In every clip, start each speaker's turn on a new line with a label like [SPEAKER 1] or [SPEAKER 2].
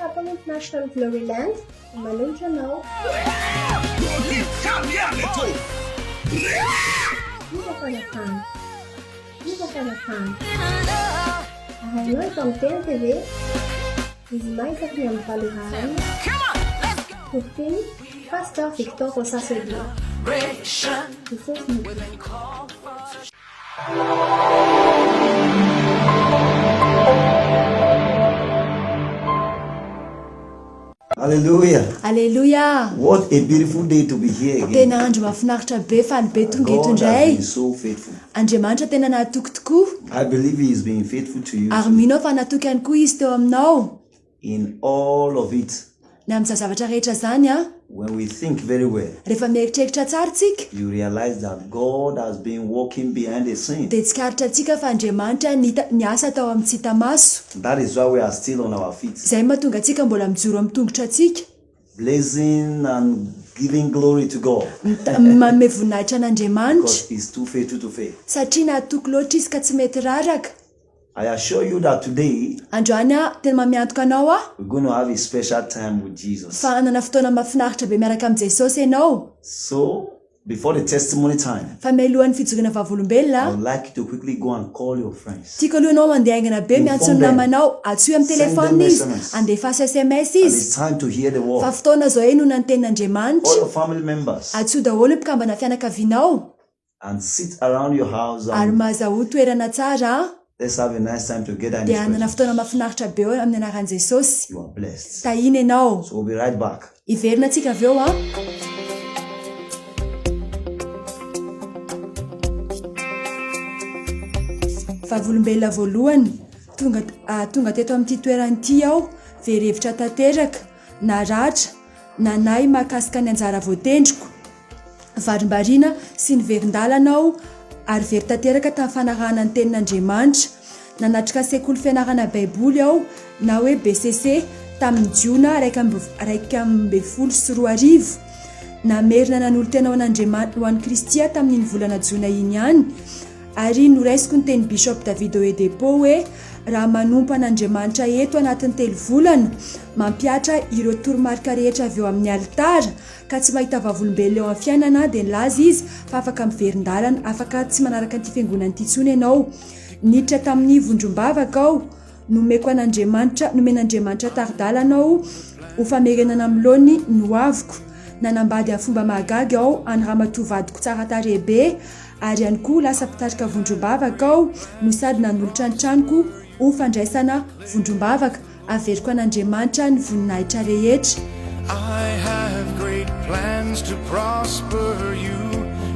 [SPEAKER 1] Chapel International Glory Land no manolotra anao. Hira fanafahana. Hira fanafahana. Arahinao eto amin'ny TNTV, ny zoma isaky ny amin'ny 8 ora alina. Toriteny, Pasteur Victor Osasogie. Jesosy no Tompo.
[SPEAKER 2] Hallelujah.
[SPEAKER 3] Aleloia!
[SPEAKER 2] What a beautiful day to be here again.
[SPEAKER 3] Tena andro mahafinaritra be, faly be tonga eto
[SPEAKER 2] God has
[SPEAKER 3] indray.
[SPEAKER 2] been so faithful.
[SPEAKER 3] Andriamanitra tena nahatoky tokoa.
[SPEAKER 2] I believe He has been faithful to you
[SPEAKER 3] Ary
[SPEAKER 2] too.
[SPEAKER 3] mino aho fa natoky ihany koa Izy teo aminao.
[SPEAKER 2] In all of it.
[SPEAKER 3] Ny amin'izany zavatra rehetra izany an.
[SPEAKER 2] When we think very well.
[SPEAKER 3] Rehefa mieritreritra tsara tsika.
[SPEAKER 2] You realize that God has been working behind the scene.
[SPEAKER 3] Dia tsikaritra tsika fa Andriamanitra nita, niasa tao amin'ny tsy hita maso.
[SPEAKER 2] That is why we are still on our feet.
[SPEAKER 3] Izay no mahatonga antsika mbola mijoro amin'ny tongotra antsika.
[SPEAKER 2] Blessing and giving glory to God.
[SPEAKER 3] Mita, manome voninahitra an'Andriamanitra.
[SPEAKER 2] Because he's too faithful to fail.
[SPEAKER 3] Satria nahatoky loatra Izy ka tsy mety raraka.
[SPEAKER 2] I assure you that today.
[SPEAKER 3] Androany aho, tena mamiantoka anao aho.
[SPEAKER 2] We're going to have a special time with Jesus.
[SPEAKER 3] Fa hanana fotoana mahafinaritra be miaraka amin'i Jesosy ianao.
[SPEAKER 2] So, before the testimony time.
[SPEAKER 3] Fa mialohan'ny fijoroana vavolombelona.
[SPEAKER 2] I would like you to quickly go and call your friends.
[SPEAKER 3] Tiako aloha ianao mandeha haingana be miantso ny
[SPEAKER 2] Inform them.
[SPEAKER 3] namanao, antsoy amin'ny
[SPEAKER 2] Send them
[SPEAKER 3] telefaonina izy,
[SPEAKER 2] SMS.
[SPEAKER 3] andefaso sms
[SPEAKER 2] And
[SPEAKER 3] izy.
[SPEAKER 2] it's time to hear the word.
[SPEAKER 3] Fa fotoana izao henoina ny
[SPEAKER 2] Call
[SPEAKER 3] tenin'Andriamanitra.
[SPEAKER 2] your family members.
[SPEAKER 3] Antsoy daholo ny mpikambana fianakavianao.
[SPEAKER 2] And sit around your house
[SPEAKER 3] Ary
[SPEAKER 2] and
[SPEAKER 3] mahazahoa toerana tsara an.
[SPEAKER 2] let's have a nice time together in
[SPEAKER 3] Dia
[SPEAKER 2] His
[SPEAKER 3] hanana fotoana
[SPEAKER 2] presence.
[SPEAKER 3] mahafinaritra be eo amin'ny anaran'i Jesosy.
[SPEAKER 2] You are blessed.
[SPEAKER 3] Tahiana ianao.
[SPEAKER 2] So we'll be right back.
[SPEAKER 3] Hiverina tsika avy eo an. Vavolombelona voalohany, tonga tonga teto amin'ity toerana ity aho, very hevitra tanteraka, naratra, nanahy mahakasika ny anjara voatendriko. Varimbariana sy niverin-dalana aho ary very tanteraka tamin'ny fanarahana ny Tenin'Andriamanitra. Nanatrika sekoly fianarana Baiboly aho, na hoe BCC, tamin'ny Jiona 2011. Namerina nanolo-tena ho an'Andriamanitra, ho an'i Kristy aho tamin'iny volana Jona iny ihany, ary noraisiko ny tenin'i Bishop David Oyedepo hoe, Raha manompo an'Andriamanitra eto anatin'ny telo volana, mampihatra ireo toromarika rehetra avy eo amin'ny alitara, ka tsy mahita vavolombelona eo amin'ny fiainana dia nilaza izy fa afaka miverin-dalana, afaka tsy manaraka an'ity fiangonana ity intsony ianao. Niditra tamin'ny vondrom-bavaka aho, nomeko an'Andriamanitra, nomen'Andriamanitra tari-dalana aho ho famerenana amin'ny laoniny ny hoaviko. Nanambady amin'ny fomba mahagaga aho an'i ramatoa vadiko tsara tarehy be ary ihany koa lasa mpitarika vondrom-bavaka aho no sady nanolotra ny tranoko ho fandraisana vondrom-bavaka. Averiko an'Andriamanitra ny voninahitra rehetra.
[SPEAKER 4] I have great plans to prosper you,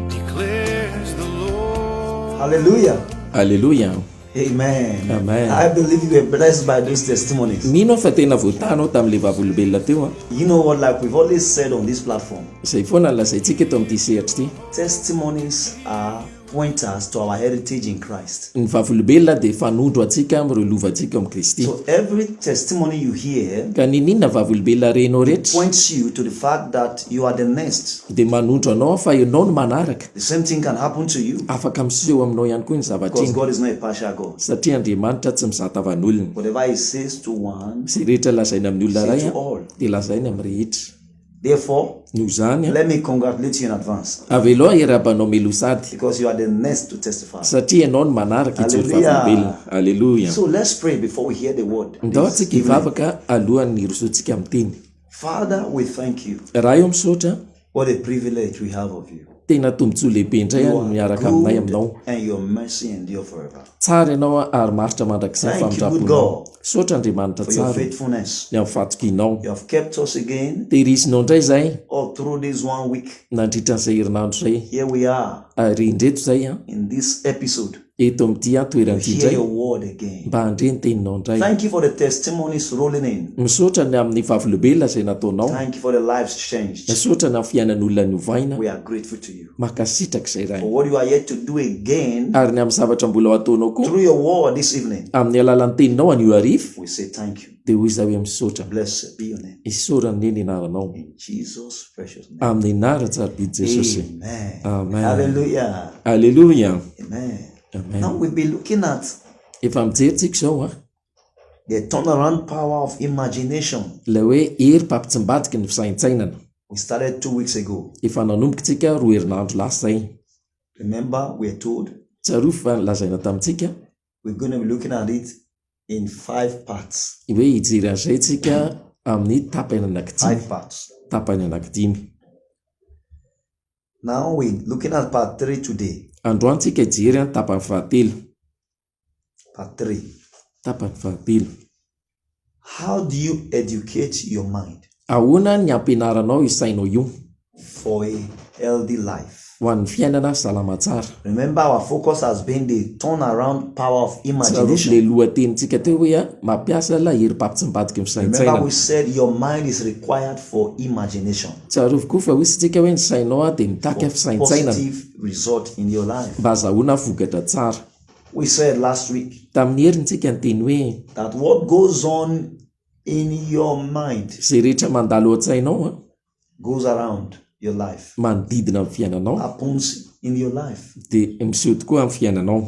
[SPEAKER 4] declares the Lord.
[SPEAKER 2] Hallelujah.
[SPEAKER 5] Aleloia.
[SPEAKER 2] Amen.
[SPEAKER 5] Amen.
[SPEAKER 2] I believe you were blessed by those testimonies.
[SPEAKER 5] Mino aho fa tena voatahanao tamin'ilay vavolombelona teo an.
[SPEAKER 2] You know what, like we've always said on this platform.
[SPEAKER 5] Izay foana no lazaintsika eto amin'ity sehatra ity.
[SPEAKER 2] Testimonies are pointers to our heritage in Christ.
[SPEAKER 5] Ny vavolombelona dia fanondro antsika amin'ireo lovantsika ao amin'i Kristy.
[SPEAKER 2] So every testimony you hear.
[SPEAKER 5] Ka n'inon'inona vavolombelona renao
[SPEAKER 2] It
[SPEAKER 5] rehetra.
[SPEAKER 2] points you to the fact that you are the next.
[SPEAKER 5] Dia manondro anao fa ianao no manaraka.
[SPEAKER 2] The same thing can happen to you.
[SPEAKER 5] Afaka miseho aminao ihany koa iny zavatra
[SPEAKER 2] Because
[SPEAKER 5] iny.
[SPEAKER 2] God is not a partial God.
[SPEAKER 5] Satria Andriamanitra tsy mizaha tavan'olona.
[SPEAKER 2] Whatever he says to one.
[SPEAKER 5] Izay rehetra lazainy amin'ny olona
[SPEAKER 2] Say
[SPEAKER 5] iray
[SPEAKER 2] to all.
[SPEAKER 5] dia lazainy amin'ny rehetra.
[SPEAKER 2] Therefore,
[SPEAKER 5] Noho izany,
[SPEAKER 2] let me congratulate you in advance.
[SPEAKER 5] Avelao hiarahaba anao mialoha sady.
[SPEAKER 2] Because you are the next to testify.
[SPEAKER 5] Satria ianao no manaraka hijoro
[SPEAKER 2] Hallelujah.
[SPEAKER 5] vavolombelona. Aleloia.
[SPEAKER 2] So let's pray before we hear the word
[SPEAKER 5] Ndao
[SPEAKER 2] this
[SPEAKER 5] antsika
[SPEAKER 2] evening.
[SPEAKER 5] hivavaka alohan'ny hirosoantsika amin'ny teny.
[SPEAKER 2] Father, we thank you.
[SPEAKER 5] Ray ô misaotra.
[SPEAKER 2] What a privilege we have of you.
[SPEAKER 5] Tena tombontsoa lehibe indray
[SPEAKER 2] You
[SPEAKER 5] ny
[SPEAKER 2] are
[SPEAKER 5] miaraka aminay
[SPEAKER 2] good
[SPEAKER 5] aminao.
[SPEAKER 2] and your mercy endure forever.
[SPEAKER 5] Tsara ianao ary maharitra mandrakizay ny
[SPEAKER 2] Thank you, good
[SPEAKER 5] famindram-ponao.
[SPEAKER 2] God,
[SPEAKER 5] Misaotra Andriamanitra
[SPEAKER 2] for your
[SPEAKER 5] tsara o,
[SPEAKER 2] faithfulness.
[SPEAKER 5] ny amin'ny fahatokianao.
[SPEAKER 2] You have kept us again
[SPEAKER 5] Tehirizinao indray izahay
[SPEAKER 2] all through this one week.
[SPEAKER 5] nandritra an'izay herinandro izay.
[SPEAKER 2] Here we are
[SPEAKER 5] Ary indreto izay an,
[SPEAKER 2] in this episode
[SPEAKER 5] eto amin'ity an
[SPEAKER 2] to
[SPEAKER 5] toerana ity
[SPEAKER 2] hear
[SPEAKER 5] indray,
[SPEAKER 2] your word again.
[SPEAKER 5] mba handre ny teninao indray.
[SPEAKER 2] Thank you for the testimonies rolling in.
[SPEAKER 5] Misaotra ny amin'ny vavolombelona izay nataonao.
[SPEAKER 2] Thank you for the lives changed.
[SPEAKER 5] Misaotra ny amin'ny fiainan'olona novaina.
[SPEAKER 2] We are grateful to you.
[SPEAKER 5] Mankasitraka izay Ray.
[SPEAKER 2] For what you are yet to do again.
[SPEAKER 5] Ary ny amin'ny zavatra mbola ho ataonao koa.
[SPEAKER 2] Through your word this evening.
[SPEAKER 5] Amin'ny alalan'ny teninao anio hariva.
[SPEAKER 2] We say thank you.
[SPEAKER 5] Dia hoy izaho hoe misaotra.
[SPEAKER 2] Blessed be your name.
[SPEAKER 5] Isaorana anie ny anaranao.
[SPEAKER 2] In Jesus precious name.
[SPEAKER 5] Amin'ny anaran-tsarobidy Jesosy.
[SPEAKER 2] Amen.
[SPEAKER 5] Amen.
[SPEAKER 2] Hallelujah.
[SPEAKER 5] Aleloia.
[SPEAKER 2] Amen.
[SPEAKER 5] Amen.
[SPEAKER 2] Now we'll be looking at.
[SPEAKER 5] Efa mijery tsika izao an.
[SPEAKER 2] The turnaround power of imagination.
[SPEAKER 5] Ilay hoe hery mpampitsimbadiky ny fisaintsainana.
[SPEAKER 2] We started 2 weeks ago.
[SPEAKER 5] Efa nanomboka tsika 2 herinandro lasa izay.
[SPEAKER 2] Remember, we are told
[SPEAKER 5] Tsarovy fa lazaina tamintsika
[SPEAKER 2] we're going to be looking at it in five parts.
[SPEAKER 5] hoe hijery an'izay tsika amin'ny tapany anankidimy.
[SPEAKER 2] Five parts.
[SPEAKER 5] Tapany anankidimy.
[SPEAKER 2] Now we're looking at part three today.
[SPEAKER 5] Androany tsika hijery an tapany fahatelo.
[SPEAKER 2] Part three.
[SPEAKER 5] Tapany fahatelo.
[SPEAKER 2] How do you educate your mind
[SPEAKER 5] Ahoana ny ampianaranao io sainao io
[SPEAKER 2] for a healthy life?
[SPEAKER 5] ho an'ny fiainana salama tsara?
[SPEAKER 2] Remember, our focus has been the turnaround power of
[SPEAKER 5] Tsarovy
[SPEAKER 2] imagination.
[SPEAKER 5] le lohatenintsika teo hoe a mampiasa ilay hery mpampitsimbadiky ny
[SPEAKER 2] Remember,
[SPEAKER 5] fisaintsainana.
[SPEAKER 2] we said your mind is required for imagination,
[SPEAKER 5] Tsarovy koa fa hoy isika hoe ny sainao a dia mitaky
[SPEAKER 2] for
[SPEAKER 5] fisaintsainana
[SPEAKER 2] positive result in your life.
[SPEAKER 5] mba azahoana vokatra tsara.
[SPEAKER 2] We said last week
[SPEAKER 5] Tamin'ny herintsika ny teny hoe
[SPEAKER 2] that what goes on in your mind
[SPEAKER 5] izay rehetra mandalo ao an-tsainao a
[SPEAKER 2] goes around your life,
[SPEAKER 5] manodidina amin'ny fiainanao
[SPEAKER 2] happens in your life.
[SPEAKER 5] dia miseho tokoa amin'ny fiainanao.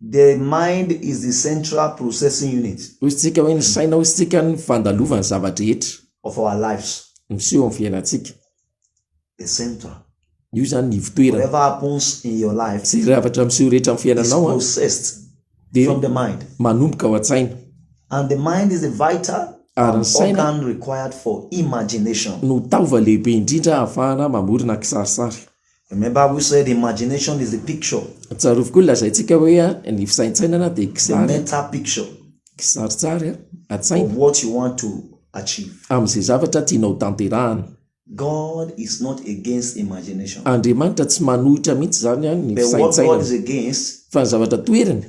[SPEAKER 2] The mind is the central processing unit
[SPEAKER 5] Hoy isika hoe ny saina hoy isika ny fandalovany zava-drehetra
[SPEAKER 2] of our lives.
[SPEAKER 5] miseho amin'ny fiainantsika.
[SPEAKER 2] The center.
[SPEAKER 5] Io zany ny ivotoerana.
[SPEAKER 2] Whatever happens in your life
[SPEAKER 5] Izay zavatra miseho rehetra amin'ny
[SPEAKER 2] is
[SPEAKER 5] fiainanao a
[SPEAKER 2] processed
[SPEAKER 5] dia
[SPEAKER 2] from the mind.
[SPEAKER 5] manomboka ao an-tsaina.
[SPEAKER 2] And the mind is the vital
[SPEAKER 5] Ary ny saina
[SPEAKER 2] organ required for imagination.
[SPEAKER 5] no taova lehibe indrindra ahafahana mamorona kisarisary.
[SPEAKER 2] Remember, we said imagination is the picture,
[SPEAKER 5] Tsarovy koa lazaintsika hoe a ny fisaintsainana dia
[SPEAKER 2] the
[SPEAKER 5] kisary
[SPEAKER 2] mental picture
[SPEAKER 5] kisarisary a an-tsaina
[SPEAKER 2] of what you want to achieve.
[SPEAKER 5] amin'izay zavatra tianao tanterahana.
[SPEAKER 2] God is not against imagination.
[SPEAKER 5] Andriamanitra tsy manohitra mihitsy zany a ny
[SPEAKER 2] But what God
[SPEAKER 5] fisaintsainana
[SPEAKER 2] is against
[SPEAKER 5] fa ny zavatra toeriny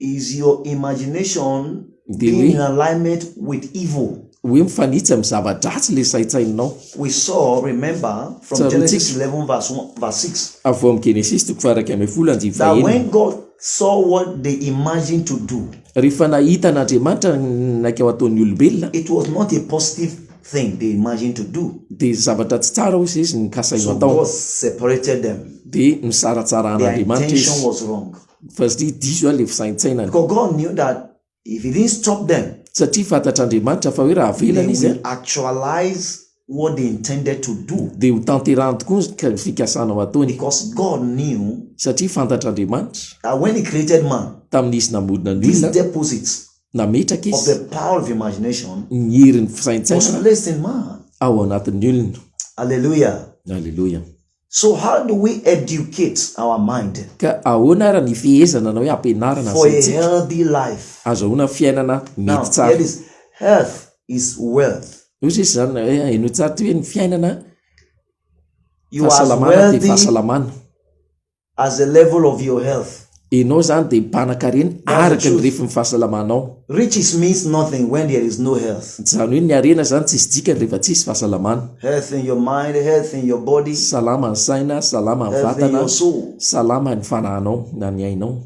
[SPEAKER 2] is your imagination
[SPEAKER 5] Dia
[SPEAKER 2] being
[SPEAKER 5] hoe
[SPEAKER 2] in alignment with evil.
[SPEAKER 5] hoe mifanitsy amin'ny zava-dratsy le saintsainao.
[SPEAKER 2] We saw, remember, from
[SPEAKER 5] Tsaroantsika
[SPEAKER 2] Genesis 11, verse 1, verse 6,
[SPEAKER 5] avy ao amin'ny Genesis toko faha-11 andininy
[SPEAKER 2] that
[SPEAKER 5] fahenina.
[SPEAKER 2] when God saw what they imagined to do,
[SPEAKER 5] Rehefa nahita an'Andriamanitra ny naika ho ataon'ny olombelona
[SPEAKER 2] it was not a positive thing they imagined to do.
[SPEAKER 5] dia zavatra tsy tsara hoy izy ny kasaina
[SPEAKER 2] So
[SPEAKER 5] atao
[SPEAKER 2] God separated them.
[SPEAKER 5] dia
[SPEAKER 2] Their
[SPEAKER 5] nisaratsarahan'Andriamanitra
[SPEAKER 2] intention
[SPEAKER 5] izy
[SPEAKER 2] was wrong.
[SPEAKER 5] fa satria diso a le fisaintsainany
[SPEAKER 2] Because God knew that if He didn't stop them,
[SPEAKER 5] satria fantatr'Andriamanitra fa hoe raha
[SPEAKER 2] they
[SPEAKER 5] avelana izy
[SPEAKER 2] will
[SPEAKER 5] a
[SPEAKER 2] actualize what they intended to do.
[SPEAKER 5] dia ho tanterahany tokoa ny ka- ny fikasana ho ataony
[SPEAKER 2] Because God knew
[SPEAKER 5] satria fantatr'Andriamanitra
[SPEAKER 2] that when He created man,
[SPEAKER 5] tamin'izy namorona ny
[SPEAKER 2] these
[SPEAKER 5] olona
[SPEAKER 2] deposits
[SPEAKER 5] nametraka
[SPEAKER 2] of
[SPEAKER 5] izy
[SPEAKER 2] the power of imagination
[SPEAKER 5] ny herin'ny
[SPEAKER 2] was
[SPEAKER 5] fisaintsainana
[SPEAKER 2] placed in man.
[SPEAKER 5] ao anatin'ny olona.
[SPEAKER 2] Hallelujah.
[SPEAKER 5] Alleloia.
[SPEAKER 2] So, how do we educate our mind
[SPEAKER 5] Ka ahoana ara ny fehezana na hoe ampianarana ny
[SPEAKER 2] for a
[SPEAKER 5] saintsika
[SPEAKER 2] healthy life?
[SPEAKER 5] azahoana fiainana
[SPEAKER 2] Now,
[SPEAKER 5] mety tsara?
[SPEAKER 2] here it is health is wealth.
[SPEAKER 5] Hoy izy zany hoe henoy tsara ty hoe ny fiainana
[SPEAKER 2] You are as
[SPEAKER 5] fahasalamana dia
[SPEAKER 2] wealthy
[SPEAKER 5] fahasalamana.
[SPEAKER 2] as the level of your health.
[SPEAKER 5] Ianao zany dia mpanan-karena
[SPEAKER 2] That's the
[SPEAKER 5] araka ny
[SPEAKER 2] truth.
[SPEAKER 5] refin'ny fahasalamanao.
[SPEAKER 2] Riches means nothing when there is no health.
[SPEAKER 5] Zany hoe ny harena zany tsisy dikany rehefa tsisy fahasalamana.
[SPEAKER 2] Health in your mind, health in your body,
[SPEAKER 5] Salama ny saina, salama ny
[SPEAKER 2] health in
[SPEAKER 5] vatana,
[SPEAKER 2] your soul.
[SPEAKER 5] salama ny fanahinao na ny ainao.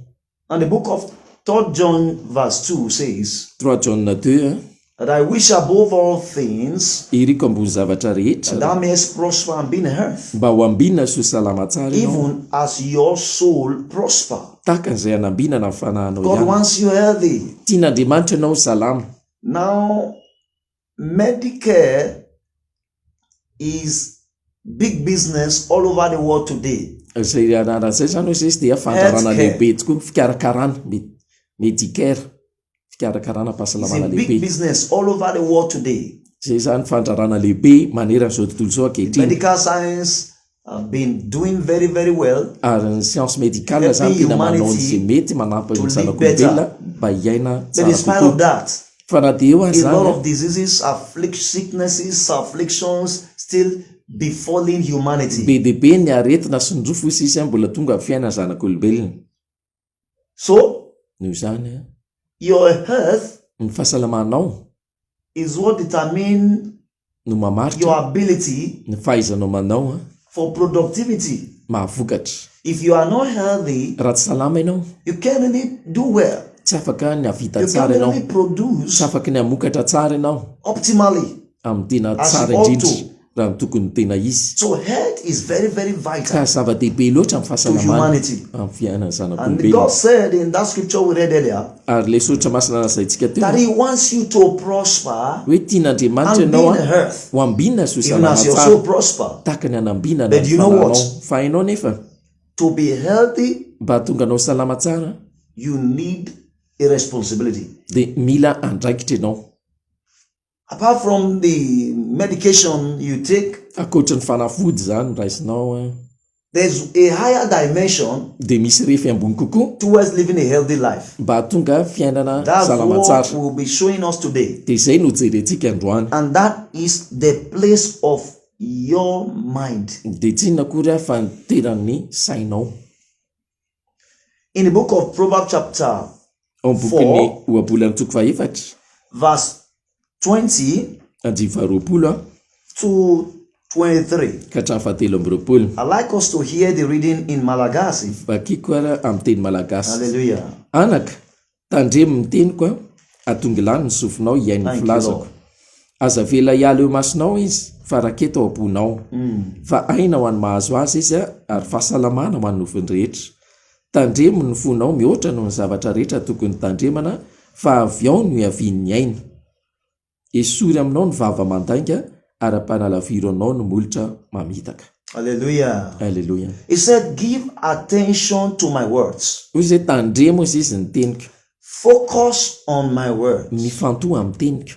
[SPEAKER 2] And the book of 3 John, verse 2 says,
[SPEAKER 5] 3 John 2
[SPEAKER 2] That I wish above all things
[SPEAKER 5] iriko ambony zavatra rehetra
[SPEAKER 2] that thou mayest prosper and be in health,
[SPEAKER 5] mba ho ambinina sy ho salama tsara ianao
[SPEAKER 2] even as your soul prosper.
[SPEAKER 5] tahaka an'izay anambinana ny fanahinao
[SPEAKER 2] God
[SPEAKER 5] ihany.
[SPEAKER 2] wants you healthy.
[SPEAKER 5] Tian'Andriamanitra ianao ho salama.
[SPEAKER 2] Now, Medicare is big business all over the world today.
[SPEAKER 5] Izay anaran'izay zany hoe izy dia fandrarana
[SPEAKER 2] Healthcare.
[SPEAKER 5] lehibe tokoa fikarakarana Medicare fikarakarana
[SPEAKER 2] It's
[SPEAKER 5] fahasalamana
[SPEAKER 2] a big
[SPEAKER 5] lehibe.
[SPEAKER 2] business all over the world today.
[SPEAKER 5] Izay zany fandrarana lehibe maneran'izao tontolo izao ankehitriny.
[SPEAKER 2] Medical science have been doing very, very well
[SPEAKER 5] Ary ny science médicale zany
[SPEAKER 2] Helping
[SPEAKER 5] tena manao
[SPEAKER 2] humanity
[SPEAKER 5] an'izay mety manampy
[SPEAKER 2] to
[SPEAKER 5] ny
[SPEAKER 2] live
[SPEAKER 5] zanak'olombelona
[SPEAKER 2] better.
[SPEAKER 5] mba hiaina
[SPEAKER 2] But
[SPEAKER 5] tsara
[SPEAKER 2] in spite of
[SPEAKER 5] kokoa.
[SPEAKER 2] that,
[SPEAKER 5] Fa na dia eo
[SPEAKER 2] a
[SPEAKER 5] aza
[SPEAKER 2] lot
[SPEAKER 5] zany
[SPEAKER 2] of diseases, sicknesses, afflictions still befalling humanity.
[SPEAKER 5] be dia be ny aretina sy ny rofo hoy izy mbola tonga amin'ny fiainana zanak'olombelona.
[SPEAKER 2] So,
[SPEAKER 5] Noho izany a,
[SPEAKER 2] your health
[SPEAKER 5] ny fahasalamanao
[SPEAKER 2] is what determines
[SPEAKER 5] no mamaritra
[SPEAKER 2] your ability
[SPEAKER 5] ny fahaizanao manao a,
[SPEAKER 2] for productivity.
[SPEAKER 5] mahavokatra.
[SPEAKER 2] If you are not healthy,
[SPEAKER 5] Raha tsy salama ianao,
[SPEAKER 2] you can't really do well.
[SPEAKER 5] tsy afaka ny hahavita
[SPEAKER 2] You
[SPEAKER 5] tsara
[SPEAKER 2] can't
[SPEAKER 5] ianao,
[SPEAKER 2] really produce
[SPEAKER 5] tsy afaka ny hamokatra tsara ianao
[SPEAKER 2] optimally.
[SPEAKER 5] amin'ny tena
[SPEAKER 2] As
[SPEAKER 5] tsara
[SPEAKER 2] you ought
[SPEAKER 5] indrindra
[SPEAKER 2] to.
[SPEAKER 5] raha ny tokony tena izy.
[SPEAKER 2] So health is very, very
[SPEAKER 5] Ka
[SPEAKER 2] vital
[SPEAKER 5] zava-dehibe loatra ny
[SPEAKER 2] to
[SPEAKER 5] fahasalamana
[SPEAKER 2] humanity.
[SPEAKER 5] amin'ny fiainan'ny
[SPEAKER 2] And
[SPEAKER 5] zanak'olombelona.
[SPEAKER 2] God said in that scripture we read earlier
[SPEAKER 5] Ary ilay soratra masina lazaintsika teo
[SPEAKER 2] that He wants you to prosper
[SPEAKER 5] hoe tian'Andriamanitra
[SPEAKER 2] and be
[SPEAKER 5] ianao
[SPEAKER 2] in
[SPEAKER 5] an,
[SPEAKER 2] health,
[SPEAKER 5] ho ambinina sy ho
[SPEAKER 2] even
[SPEAKER 5] salama
[SPEAKER 2] as your
[SPEAKER 5] tsara
[SPEAKER 2] soul prosper.
[SPEAKER 5] tahaka ny anambinana
[SPEAKER 2] But
[SPEAKER 5] ny
[SPEAKER 2] you know
[SPEAKER 5] fanahinao.
[SPEAKER 2] what?
[SPEAKER 5] Fa hainao nefa
[SPEAKER 2] To be healthy,
[SPEAKER 5] mba hahatonga anao salama tsara
[SPEAKER 2] you need a responsibility.
[SPEAKER 5] dia mila andraikitra ianao.
[SPEAKER 2] Apart from the medication you take,
[SPEAKER 5] Ankoatry ny fanafody izany raisinao an,
[SPEAKER 2] there's a higher dimension
[SPEAKER 5] dia misy refy ambony kokoa
[SPEAKER 2] towards living a healthy life.
[SPEAKER 5] mba hahatonga fiainana
[SPEAKER 2] That's
[SPEAKER 5] salama
[SPEAKER 2] what
[SPEAKER 5] tsara.
[SPEAKER 2] will be showing us today.
[SPEAKER 5] Dia izay no jerentsika androany.
[SPEAKER 2] And that is the place of your mind.
[SPEAKER 5] Dia tsy inona akory aho fa ny toeran'ny sainao.
[SPEAKER 2] In the book of Proverbs chapter
[SPEAKER 5] Ao amin'ny bokin'ny
[SPEAKER 2] 4,
[SPEAKER 5] Ohabolana toko fahefatra,
[SPEAKER 2] verse 20
[SPEAKER 5] andininy faharoapolo a,
[SPEAKER 2] to 23.
[SPEAKER 5] ka hatramin'ny fahatelo amby roapolo.
[SPEAKER 2] I'd like us to hear the reading in Malagasy.
[SPEAKER 5] Vakiko ara amin'ny teny malagasy.
[SPEAKER 2] Hallelujah.
[SPEAKER 5] Anaka, tandremo ny teniko a, atongilano ny sofinao hihaino ny
[SPEAKER 2] Thank you,
[SPEAKER 5] filazako.
[SPEAKER 2] Lord.
[SPEAKER 5] Aza avela hiala eo imasonao izy, fa raketo ao am-ponao. Fa aina ho an'ny mahazo azy izy ary fahasalamana ho an'ny nofony rehetra. Tandremo ny fonao mihoatra noho ny zavatra rehetra tokony tandremana, fa avy ao no ihavian'ny aina. Esory aminao ny vava mandainga ary ampanalaviro anao ny molotra mamitaka.
[SPEAKER 2] Hallelujah.
[SPEAKER 5] Aleloia.
[SPEAKER 2] He said, Give attention to my words.
[SPEAKER 5] Hoy izy hoe, Tandremo hozy izy ny teniko.
[SPEAKER 2] Focus on my words.
[SPEAKER 5] Mifantoha amin'ny teniko.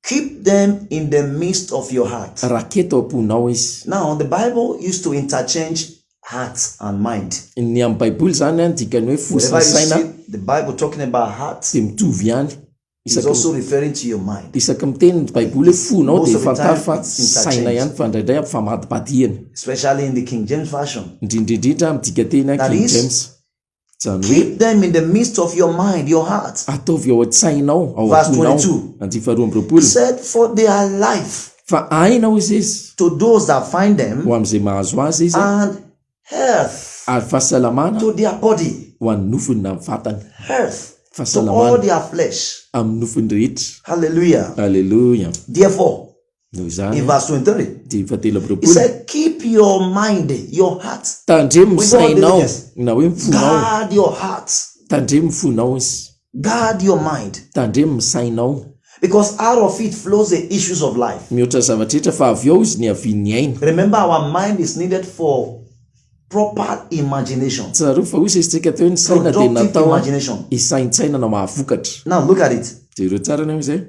[SPEAKER 2] Keep them in the midst of your heart.
[SPEAKER 5] Raketo ao am-ponao izy.
[SPEAKER 2] Now, the Bible used to interchange heart and mind.
[SPEAKER 5] Ny amin'ny Baiboly izany an, dikany hoe fo sy
[SPEAKER 2] Whenever
[SPEAKER 5] ny
[SPEAKER 2] you
[SPEAKER 5] saina
[SPEAKER 2] see the Bible talking about heart,
[SPEAKER 5] dia mitovy ihany.
[SPEAKER 2] it's
[SPEAKER 5] Isaky
[SPEAKER 2] also referring to your mind.
[SPEAKER 5] isaky miteny ny Baiboly hoe fonao
[SPEAKER 2] Most
[SPEAKER 5] dia
[SPEAKER 2] of the
[SPEAKER 5] fantaro
[SPEAKER 2] time,
[SPEAKER 5] fa
[SPEAKER 2] it's
[SPEAKER 5] saina
[SPEAKER 2] interchanged.
[SPEAKER 5] ihany fa indraindray ampifamadibadihana.
[SPEAKER 2] Especially in the King James Version.
[SPEAKER 5] Indrindra indrindra amin'ny dikanteny
[SPEAKER 2] That
[SPEAKER 5] King
[SPEAKER 2] is,
[SPEAKER 5] James. Izany hoe
[SPEAKER 2] Keep them in the midst of your mind, your heart.
[SPEAKER 5] ataovy ao an-tsainao, ao
[SPEAKER 2] Verse
[SPEAKER 5] am-ponao.
[SPEAKER 2] 22.
[SPEAKER 5] Andininy faharoa amby roapolo.
[SPEAKER 2] He said, For they are life
[SPEAKER 5] Fa aina hozy izy
[SPEAKER 2] to those that find them
[SPEAKER 5] ho amin'izay mahazo azy izy
[SPEAKER 2] and health
[SPEAKER 5] ary fahasalamana
[SPEAKER 2] to their body.
[SPEAKER 5] ho an'ny nofony na ny vatany.
[SPEAKER 2] Health to all
[SPEAKER 5] Fahasalamana
[SPEAKER 2] their flesh.
[SPEAKER 5] amin'ny nofony rehetra.
[SPEAKER 2] Hallelujah.
[SPEAKER 5] Aleloia.
[SPEAKER 2] Therefore,
[SPEAKER 5] Noho izany,
[SPEAKER 2] in verse 23,
[SPEAKER 5] dia fahatelo amby
[SPEAKER 2] he
[SPEAKER 5] roapolo.
[SPEAKER 2] said, Keep your mind, your heart.
[SPEAKER 5] Tandremo ny
[SPEAKER 2] With all
[SPEAKER 5] sainao
[SPEAKER 2] diligence.
[SPEAKER 5] na hoe ny fonao.
[SPEAKER 2] Guard your heart.
[SPEAKER 5] Tandremo ny fonao izy.
[SPEAKER 2] Guard your mind.
[SPEAKER 5] Tandremo ny sainao.
[SPEAKER 2] Because out of it flows the issues of life.
[SPEAKER 5] Mihoatra ny zavatra rehetra fa avy ao izy niavian'ny aina.
[SPEAKER 2] Remember, our mind is needed for proper imagination.
[SPEAKER 5] Tsarovy fa hoy isika teo hoe ny saina dia
[SPEAKER 2] Productive
[SPEAKER 5] natao
[SPEAKER 2] imagination.
[SPEAKER 5] hisaintsainana mahavokatra.
[SPEAKER 2] Now look at it.
[SPEAKER 5] Jereo tsara anie izay.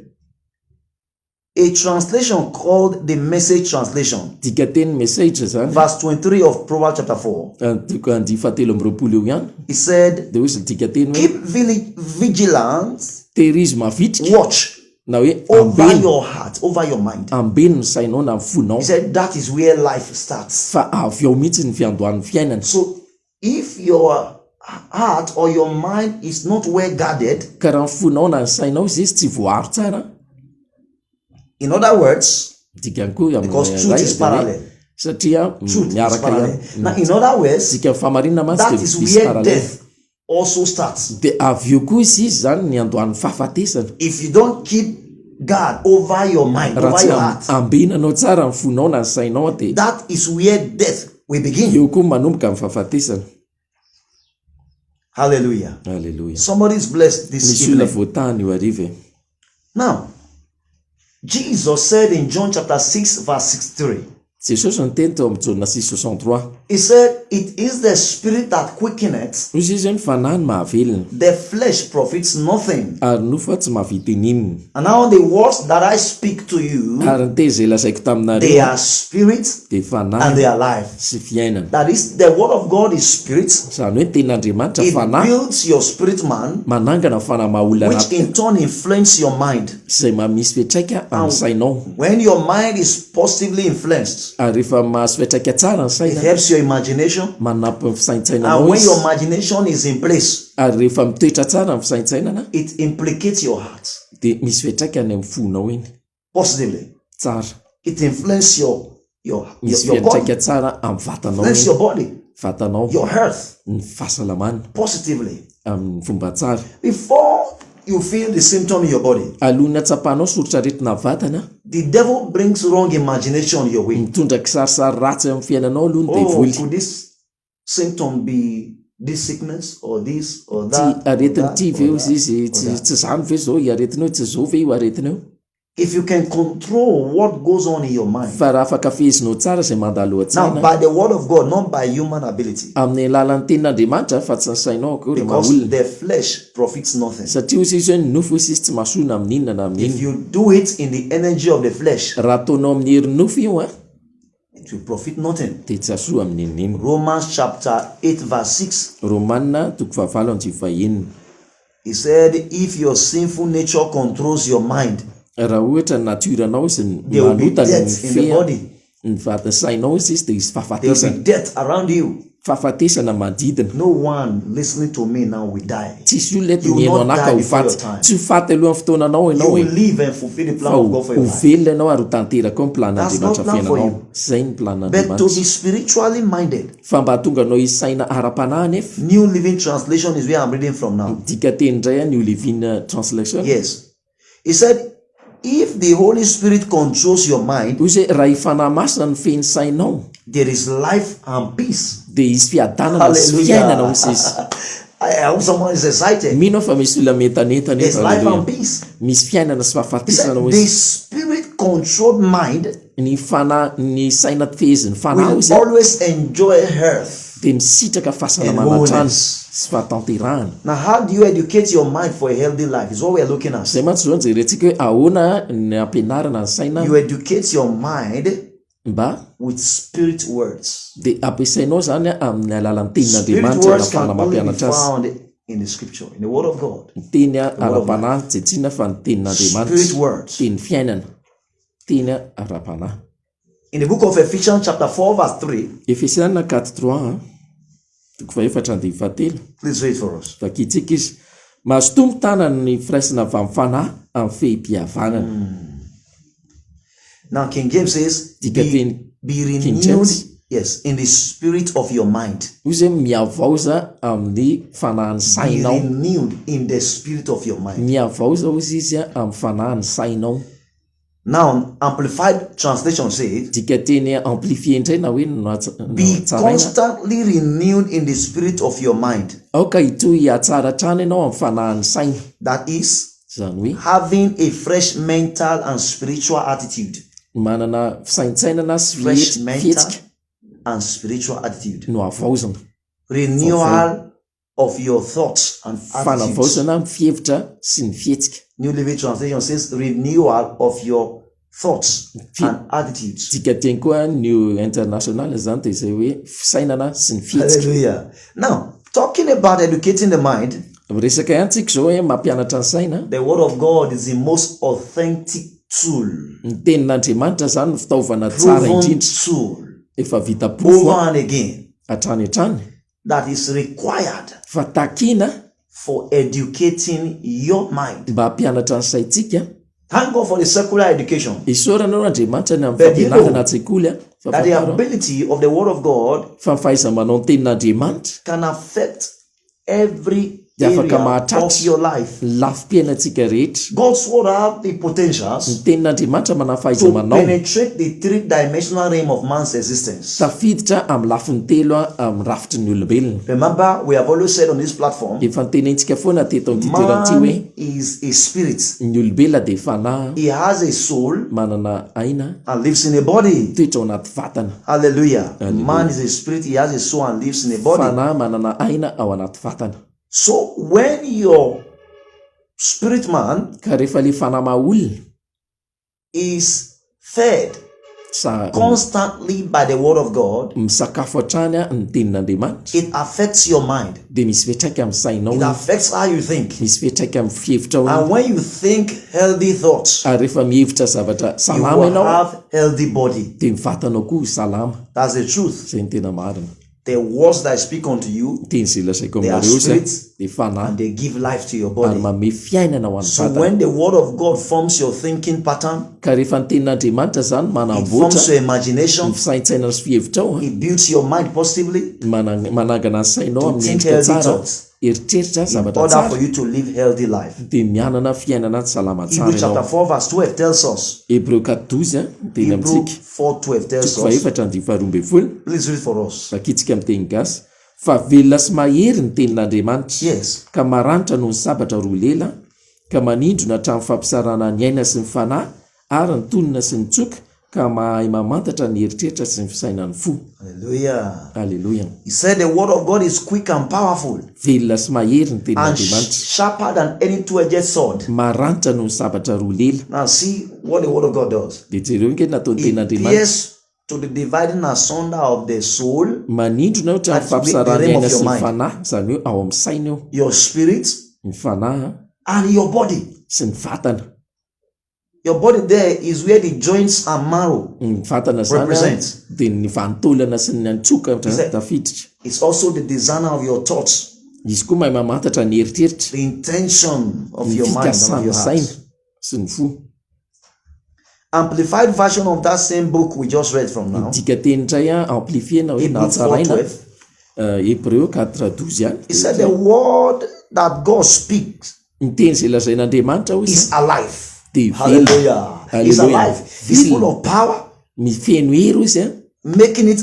[SPEAKER 2] A translation called the Message Translation,
[SPEAKER 5] Dikateny message izany.
[SPEAKER 2] verse 23 of Proverbs chapter 4.
[SPEAKER 5] Toko andihy fahatelo amby roapolo eo ihany.
[SPEAKER 2] He said,
[SPEAKER 5] Dia hoy izy ny dikateny hoe
[SPEAKER 2] Keep vigilant,
[SPEAKER 5] tehirizo mavitrika
[SPEAKER 2] watch
[SPEAKER 5] na hoe
[SPEAKER 2] over
[SPEAKER 5] ambeno.
[SPEAKER 2] your heart, over your mind.
[SPEAKER 5] Ambeno ny sainao na ny fonao.
[SPEAKER 2] He said, That is where life starts.
[SPEAKER 5] Fa avy ao mihitsy ny fiandohan'ny fiainana.
[SPEAKER 2] So if your heart or your mind is not well guarded,
[SPEAKER 5] Ka raha ny fonao na ny sainao izy izy tsy voaaro tsara.
[SPEAKER 2] In other words,
[SPEAKER 5] Dikany koa amin'ny
[SPEAKER 2] because truth
[SPEAKER 5] iray
[SPEAKER 2] is
[SPEAKER 5] dia hoe
[SPEAKER 2] parallel.
[SPEAKER 5] satria
[SPEAKER 2] Truth is
[SPEAKER 5] miaraka
[SPEAKER 2] parallel.
[SPEAKER 5] ihany.
[SPEAKER 2] Now, in other words,
[SPEAKER 5] Dikany fahamarinana mantsy
[SPEAKER 2] that
[SPEAKER 5] dia
[SPEAKER 2] is
[SPEAKER 5] misy
[SPEAKER 2] where
[SPEAKER 5] parallel.
[SPEAKER 2] death also starts.
[SPEAKER 5] Dia avy eo koa izy izy zany ny andohan'ny fahafatesana.
[SPEAKER 2] If you don't keep guard over your mind,
[SPEAKER 5] Raha
[SPEAKER 2] over
[SPEAKER 5] tsy
[SPEAKER 2] your
[SPEAKER 5] am-
[SPEAKER 2] heart,
[SPEAKER 5] ambenanao tsara ny fonao na ny sainao dia
[SPEAKER 2] that is where death will begin.
[SPEAKER 5] eo koa manomboka ny fahafatesana.
[SPEAKER 2] Hallelujah.
[SPEAKER 5] Alléluia.
[SPEAKER 2] Somebody is blessed this
[SPEAKER 5] Misy olona
[SPEAKER 2] evening.
[SPEAKER 5] voatahiny io hariva e.
[SPEAKER 2] Now, Jesus said in John chapter 6, verse 63,
[SPEAKER 5] Jesosy niteny tao amin'ny Jaona 6,63.
[SPEAKER 2] He said, It is the spirit that quickeneth,
[SPEAKER 5] Hoy izy hoe ny fanahy no mahavelona,
[SPEAKER 2] the flesh profits nothing.
[SPEAKER 5] ary ny nofo tsy mahavita ininona.
[SPEAKER 2] And now the words that I speak to you,
[SPEAKER 5] Ary ny teny izay lazaiko
[SPEAKER 2] they
[SPEAKER 5] taminareo
[SPEAKER 2] are spirit
[SPEAKER 5] dia
[SPEAKER 2] and
[SPEAKER 5] fanahy
[SPEAKER 2] they are life.
[SPEAKER 5] sy fiainana.
[SPEAKER 2] That is, the word of God is spirit.
[SPEAKER 5] Izany hoe ny tenin'Andriamanitra
[SPEAKER 2] It
[SPEAKER 5] fanahy
[SPEAKER 2] builds your spirit man,
[SPEAKER 5] manangana ny fanahy maha olona
[SPEAKER 2] which
[SPEAKER 5] anaty
[SPEAKER 2] in turn influences your mind.
[SPEAKER 5] izay maha misy fiantraika amin'ny sainao.
[SPEAKER 2] When your mind is positively influenced,
[SPEAKER 5] Ary rehefa mahazo fiantraika tsara ny
[SPEAKER 2] it
[SPEAKER 5] saina,
[SPEAKER 2] helps your imagination.
[SPEAKER 5] manampy ny
[SPEAKER 2] And
[SPEAKER 5] fisaintsainanao
[SPEAKER 2] when your
[SPEAKER 5] izy.
[SPEAKER 2] imagination is in place,
[SPEAKER 5] Ary rehefa mitoetra tsara ny fisaintsainana,
[SPEAKER 2] it implicates your heart
[SPEAKER 5] dia misy fiantraikany amin'ny fonao iny.
[SPEAKER 2] positively.
[SPEAKER 5] Tsara.
[SPEAKER 2] It influences your your your,
[SPEAKER 5] Misy
[SPEAKER 2] your body,
[SPEAKER 5] fiantraika tsara amin'ny vatanao
[SPEAKER 2] influences
[SPEAKER 5] iny.
[SPEAKER 2] your body,
[SPEAKER 5] Vatanao,
[SPEAKER 2] your health
[SPEAKER 5] ny fahasalamana
[SPEAKER 2] positively.
[SPEAKER 5] amin'ny fomba tsara.
[SPEAKER 2] Before. you feel the symptom in your body,
[SPEAKER 5] Alohan'ny hatsapanao soritr'aretina vatana,
[SPEAKER 2] the devil brings wrong imagination your way.
[SPEAKER 5] mitondra kisarisary ratsy amin'ny fiainanao aloha ny
[SPEAKER 2] Oh,
[SPEAKER 5] devoly.
[SPEAKER 2] could this symptom be this sickness or this or
[SPEAKER 5] Ty
[SPEAKER 2] that? Or
[SPEAKER 5] aretina
[SPEAKER 2] that,
[SPEAKER 5] ity ve
[SPEAKER 2] or
[SPEAKER 5] ozy
[SPEAKER 2] that,
[SPEAKER 5] izy,
[SPEAKER 2] or
[SPEAKER 5] tsy
[SPEAKER 2] that.
[SPEAKER 5] tsy izany ve izao io aretina io, tsy izao ve io aretina io?
[SPEAKER 2] If you can control what goes on in your mind,
[SPEAKER 5] Fa raha afaka fehezinao tsara izay mandalo
[SPEAKER 2] now
[SPEAKER 5] an-tsaina,
[SPEAKER 2] by the word of God, not by human ability,
[SPEAKER 5] amin'ny alalan'ny tenin'Andriamanitra fa tsy ny sainao akory maha
[SPEAKER 2] because
[SPEAKER 5] olona.
[SPEAKER 2] the flesh profits nothing.
[SPEAKER 5] Satria ozy izy hoe ny nofo ozy izy tsy mahasoa na amin'inona na
[SPEAKER 2] If
[SPEAKER 5] amin'inona.
[SPEAKER 2] you do it in the energy of the flesh,
[SPEAKER 5] Raha ataonao amin'ny herin'ny nofo io an,
[SPEAKER 2] it will profit nothing.
[SPEAKER 5] dia tsy hahasoa amin'inon'inona.
[SPEAKER 2] Romans chapter 8, verse 6.
[SPEAKER 5] Romana toko fahavalo andininy fahenina.
[SPEAKER 2] He said, If your sinful nature controls your mind,
[SPEAKER 5] Raha ohatra ny natiora-nao izy ny
[SPEAKER 2] there will be
[SPEAKER 5] manota no
[SPEAKER 2] death in the
[SPEAKER 5] mifehy
[SPEAKER 2] body.
[SPEAKER 5] ny vat- sainao izy izy dia hisy
[SPEAKER 2] There will
[SPEAKER 5] fahafatesana.
[SPEAKER 2] be death around you.
[SPEAKER 5] Fahafatesana manodidina.
[SPEAKER 2] No one listening to me now will die.
[SPEAKER 5] Tsisy olona eto
[SPEAKER 2] You will
[SPEAKER 5] mihaino
[SPEAKER 2] not
[SPEAKER 5] anah ka
[SPEAKER 2] die
[SPEAKER 5] ho
[SPEAKER 2] before your
[SPEAKER 5] faty.
[SPEAKER 2] time.
[SPEAKER 5] Tsy ho faty alohan'ny fotoananao
[SPEAKER 2] You
[SPEAKER 5] ianao e.
[SPEAKER 2] will live and fulfill the plan
[SPEAKER 5] Fa
[SPEAKER 2] of
[SPEAKER 5] ho
[SPEAKER 2] God for your
[SPEAKER 5] ho
[SPEAKER 2] life.
[SPEAKER 5] velona ianao ary ho tanteraka ao ny
[SPEAKER 2] That's
[SPEAKER 5] planin'Andriamanitra
[SPEAKER 2] God's plan for
[SPEAKER 5] fiainanao.
[SPEAKER 2] you.
[SPEAKER 5] Izay ny
[SPEAKER 2] But to
[SPEAKER 5] planin'Andriamanitra.
[SPEAKER 2] be spiritually minded,
[SPEAKER 5] Fa mba hahatonga anao hisaina ara-panahy anefa,
[SPEAKER 2] New Living Translation is where I'm reading from now.
[SPEAKER 5] dikanteny indray New Living Translation.
[SPEAKER 2] Yes. He said, if the Holy Spirit controls your mind,
[SPEAKER 5] Hoy izy hoe, raha i Fanahy Masina no feno sainao,
[SPEAKER 2] there is life and peace.
[SPEAKER 5] dia hisy fiadanana sy fiainana, hoy izy.
[SPEAKER 2] I hope someone is excited.
[SPEAKER 5] Mino aho fa misy olona mientanentana
[SPEAKER 2] There's
[SPEAKER 5] eto,
[SPEAKER 2] life
[SPEAKER 5] haleloia.
[SPEAKER 2] and peace.
[SPEAKER 5] Misy fiainana sy
[SPEAKER 2] He said,
[SPEAKER 5] fahafatesana, hoy
[SPEAKER 2] the
[SPEAKER 5] izy.
[SPEAKER 2] spirit controlled mind
[SPEAKER 5] Ny fanahy, ny saina fehezin'ny fanahy, hoy
[SPEAKER 2] will
[SPEAKER 5] izy,
[SPEAKER 2] always enjoy health.
[SPEAKER 5] dia misitraka fahasalamana
[SPEAKER 2] And
[SPEAKER 5] hatrany
[SPEAKER 2] wholeness.
[SPEAKER 5] sy fahatanterahana.
[SPEAKER 2] Now, how do you educate your mind for a healthy life? Is what we are looking at.
[SPEAKER 5] Izay mantsy izao no jerentsika hoe ahoana ny ampianarana ny saina
[SPEAKER 2] You educate your mind
[SPEAKER 5] mba
[SPEAKER 2] with spirit words.
[SPEAKER 5] dia ampiasainao izany amin'ny alalan'ny
[SPEAKER 2] Spirit
[SPEAKER 5] tenin'Andriamanitra
[SPEAKER 2] words
[SPEAKER 5] ahafahana
[SPEAKER 2] can only be
[SPEAKER 5] mampianatra azy.
[SPEAKER 2] found in the scripture, in the word of God.
[SPEAKER 5] Ny teny ara-panahy tsy tsinona fa ny tenin'Andriamanitra.
[SPEAKER 2] Spirit words.
[SPEAKER 5] Teny fiainana. Teny ara-panahy.
[SPEAKER 2] In the book of Ephesians chapter 4 verse 3.
[SPEAKER 5] Efesiana quatre trois, toko fahefatra andininy fahatelo.
[SPEAKER 2] Please read for us.
[SPEAKER 5] Vakintsika izy. Mazotoa mitana ny firaisana avy amin'ny fanahy amin'ny fehim-pihavanana.
[SPEAKER 2] Now King James says,
[SPEAKER 5] Dikateny
[SPEAKER 2] be
[SPEAKER 5] King
[SPEAKER 2] renewed,
[SPEAKER 5] James.
[SPEAKER 2] yes, in the spirit of your mind.
[SPEAKER 5] Hoy izy hoe mihavaoza amin'ny fanahin'ny
[SPEAKER 2] Be
[SPEAKER 5] sainao.
[SPEAKER 2] renewed in the spirit of your mind.
[SPEAKER 5] Mihavaoza hoy izy amin'ny fanahin'ny sainao.
[SPEAKER 2] Now, Amplified Translation says,
[SPEAKER 5] Dikateny amplifié indray na hoe
[SPEAKER 2] Be
[SPEAKER 5] nohatsaraina.
[SPEAKER 2] constantly renewed in the spirit of your mind.
[SPEAKER 5] Aoka hitohy hihatsara hatrany ianao amin'ny fanahin'ny saina.
[SPEAKER 2] That is,
[SPEAKER 5] Izany hoe.
[SPEAKER 2] having a fresh mental and spiritual attitude.
[SPEAKER 5] Manana fisaintsainana sy
[SPEAKER 2] Fresh mental
[SPEAKER 5] fihetsika.
[SPEAKER 2] and spiritual attitude.
[SPEAKER 5] No havaozina.
[SPEAKER 2] Renewal of your thoughts and attitudes.
[SPEAKER 5] Fanavaozana ny fihevitra sy ny fihetsika.
[SPEAKER 2] New Living Translation says renewal of your thoughts and attitudes.
[SPEAKER 5] Dikateny koa New International izany dia izay hoe fisainana sy ny fihetsika.
[SPEAKER 2] Hallelujah. Now, talking about educating the mind.
[SPEAKER 5] Miresaka ihany tsika izao hoe mampianatra ny saina.
[SPEAKER 2] The word of God is the most authentic tool.
[SPEAKER 5] Ny tenin'Andriamanitra izany no fitaovana tsara
[SPEAKER 2] Proven
[SPEAKER 5] indrindra.
[SPEAKER 2] tool.
[SPEAKER 5] Efa vita porofo
[SPEAKER 2] Over and again.
[SPEAKER 5] hatrany hatrany.
[SPEAKER 2] That is required.
[SPEAKER 5] Fa takina.
[SPEAKER 2] For educating your mind.
[SPEAKER 5] Mba hampianatra ny saintsika.
[SPEAKER 2] Thank God for the secular education.
[SPEAKER 5] Isaorana aloha Andriamanitra ny amin'ny
[SPEAKER 2] But you know
[SPEAKER 5] fampianarana an-tsekoly a.
[SPEAKER 2] that the ability of the word of God
[SPEAKER 5] Fa ny fahaiza-manao ny tenin'Andriamanitra
[SPEAKER 2] can affect every
[SPEAKER 5] dia afaka
[SPEAKER 2] area of
[SPEAKER 5] mahatratra
[SPEAKER 2] your life.
[SPEAKER 5] ny lafim-piainantsika rehetra.
[SPEAKER 2] God's word have the potentials
[SPEAKER 5] Ny tenin'Andriamanitra manana
[SPEAKER 2] to
[SPEAKER 5] fahaiza-manao
[SPEAKER 2] penetrate the three-dimensional realm of man's existence.
[SPEAKER 5] tafiditra amin'ny lafiny telo amin'ny rafitry ny olombelona.
[SPEAKER 2] Remember, we have always said on this platform,
[SPEAKER 5] Efa notenentsika foana teto amin'ity toerana ity hoe
[SPEAKER 2] man is a spirit.
[SPEAKER 5] ny olombelona dia fanahy
[SPEAKER 2] He has a soul
[SPEAKER 5] manana aina
[SPEAKER 2] and lives in a body.
[SPEAKER 5] mitoetra ao anaty vatana.
[SPEAKER 2] Hallelujah.
[SPEAKER 5] Hallelujah.
[SPEAKER 2] Man is a spirit, he has a soul and lives in a body.
[SPEAKER 5] Fanahy manana aina ao anaty vatana.
[SPEAKER 2] So when your spirit man
[SPEAKER 5] Ka rehefa ilay fanahy maha olona
[SPEAKER 2] is fed
[SPEAKER 5] sa
[SPEAKER 2] constantly by the word of God,
[SPEAKER 5] misakafo hatrany ny tenin'Andriamanitra,
[SPEAKER 2] it affects your mind.
[SPEAKER 5] dia misy fiantraika amin'ny sainao
[SPEAKER 2] It
[SPEAKER 5] iny.
[SPEAKER 2] affects how you think.
[SPEAKER 5] Misy fiantraika amin'ny fihevitrao iny.
[SPEAKER 2] And when you think healthy thoughts,
[SPEAKER 5] Ary rehefa mihevitra zavatra
[SPEAKER 2] you
[SPEAKER 5] salama
[SPEAKER 2] will
[SPEAKER 5] ianao,
[SPEAKER 2] have healthy body.
[SPEAKER 5] dia ny vatanao koa ho salama.
[SPEAKER 2] That's the truth.
[SPEAKER 5] Izay no tena marina.
[SPEAKER 2] The words that I speak unto you,
[SPEAKER 5] Ny teny izay lazaiko
[SPEAKER 2] they are
[SPEAKER 5] aminareo izay
[SPEAKER 2] spirit
[SPEAKER 5] dia fanahy
[SPEAKER 2] and they give life to your
[SPEAKER 5] ary
[SPEAKER 2] body.
[SPEAKER 5] manome fiainana ho an'ny
[SPEAKER 2] So
[SPEAKER 5] vatana.
[SPEAKER 2] when the word of God forms your thinking pattern,
[SPEAKER 5] Ka rehefa ny tenin'Andriamanitra izany
[SPEAKER 2] it
[SPEAKER 5] manamboatra
[SPEAKER 2] forms your imagination,
[SPEAKER 5] ny fisaintsainana sy fihevitrao,
[SPEAKER 2] it builds your mind positively
[SPEAKER 5] manangana ny sainao
[SPEAKER 2] to
[SPEAKER 5] amin'ny
[SPEAKER 2] think
[SPEAKER 5] endrika
[SPEAKER 2] healthy
[SPEAKER 5] tsara
[SPEAKER 2] thoughts.
[SPEAKER 5] Eritreritra
[SPEAKER 2] in
[SPEAKER 5] zavatra
[SPEAKER 2] order
[SPEAKER 5] tsara
[SPEAKER 2] for you to live healthy life.
[SPEAKER 5] dia mianana fiainana salama tsara
[SPEAKER 2] Hebrews chapter
[SPEAKER 5] ianao.
[SPEAKER 2] 4 verse 12 tells us.
[SPEAKER 5] Hebreo 4:12 a, miteny
[SPEAKER 2] Hebrew
[SPEAKER 5] amintsika.
[SPEAKER 2] 4:12 tells
[SPEAKER 5] Toko
[SPEAKER 2] us.
[SPEAKER 5] fahefatra andininy faharoa ambin'ny folo.
[SPEAKER 2] Please read for us.
[SPEAKER 5] Vakintsika amin'ny teny gasy. Fa velona sy mahery ny tenin'Andriamanitra,
[SPEAKER 2] Yes.
[SPEAKER 5] ka maranitra noho ny sabatra roa lela, ka manindrona hatramin'ny fampisarahana ny aina sy ny fanahy ary ny tonona sy ny tsoka, ka mahay mamantatra ny eritreritra sy ny fisainan'ny fo.
[SPEAKER 2] Hallelujah.
[SPEAKER 5] Aleloia.
[SPEAKER 2] He said the word of God is quick and powerful
[SPEAKER 5] Velona sy mahery ny
[SPEAKER 2] and
[SPEAKER 5] tenin'Andriamanitra.
[SPEAKER 2] sharper than any two-edged sword.
[SPEAKER 5] Maranitra noho ny sabatra roa lela.
[SPEAKER 2] Now see what the word of God does.
[SPEAKER 5] Dia jereo ange ny nataon'ny
[SPEAKER 2] It
[SPEAKER 5] tenin'Andriamanitra.
[SPEAKER 2] pierces to the dividing asunder of the soul,
[SPEAKER 5] Manindrona eo hatramin'ny
[SPEAKER 2] That's the
[SPEAKER 5] fampisarahana ny
[SPEAKER 2] realm
[SPEAKER 5] aina
[SPEAKER 2] of your
[SPEAKER 5] sy ny
[SPEAKER 2] mind.
[SPEAKER 5] fanahy, izany hoe ao amin'ny saina io.
[SPEAKER 2] your spirit,
[SPEAKER 5] Ny fanahy
[SPEAKER 2] and your body.
[SPEAKER 5] sy ny vatana.
[SPEAKER 2] Your body there is where the joints and marrow.
[SPEAKER 5] Ny vatana izany
[SPEAKER 2] Represent.
[SPEAKER 5] dia ny vanin-taolana sy ny antsoka
[SPEAKER 2] Izay.
[SPEAKER 5] tafiditra.
[SPEAKER 2] It's also the designer of your thoughts,
[SPEAKER 5] Izy koa mahay mamantatra ny eritreritra,
[SPEAKER 2] the intention of
[SPEAKER 5] ny
[SPEAKER 2] your mind and of
[SPEAKER 5] fikasan'ny
[SPEAKER 2] your
[SPEAKER 5] saina
[SPEAKER 2] heart.
[SPEAKER 5] sy ny fo.
[SPEAKER 2] Amplified version of that same book we just read from now,
[SPEAKER 5] Dika teny indray a amplifié na hoe
[SPEAKER 2] Hebrew
[SPEAKER 5] nahatsaraina
[SPEAKER 2] 4:12.
[SPEAKER 5] Hebreo 4:12 ihany.
[SPEAKER 2] He said the word that God speaks
[SPEAKER 5] Ny teny izay lazain'Andriamanitra hoy
[SPEAKER 2] is
[SPEAKER 5] izy
[SPEAKER 2] alive.
[SPEAKER 5] dia velona.
[SPEAKER 2] Hallelujah. It's
[SPEAKER 5] Hallelujah.
[SPEAKER 2] alive. It's full
[SPEAKER 5] Velona.
[SPEAKER 2] of power,
[SPEAKER 5] Mifeno hery izy a
[SPEAKER 2] making it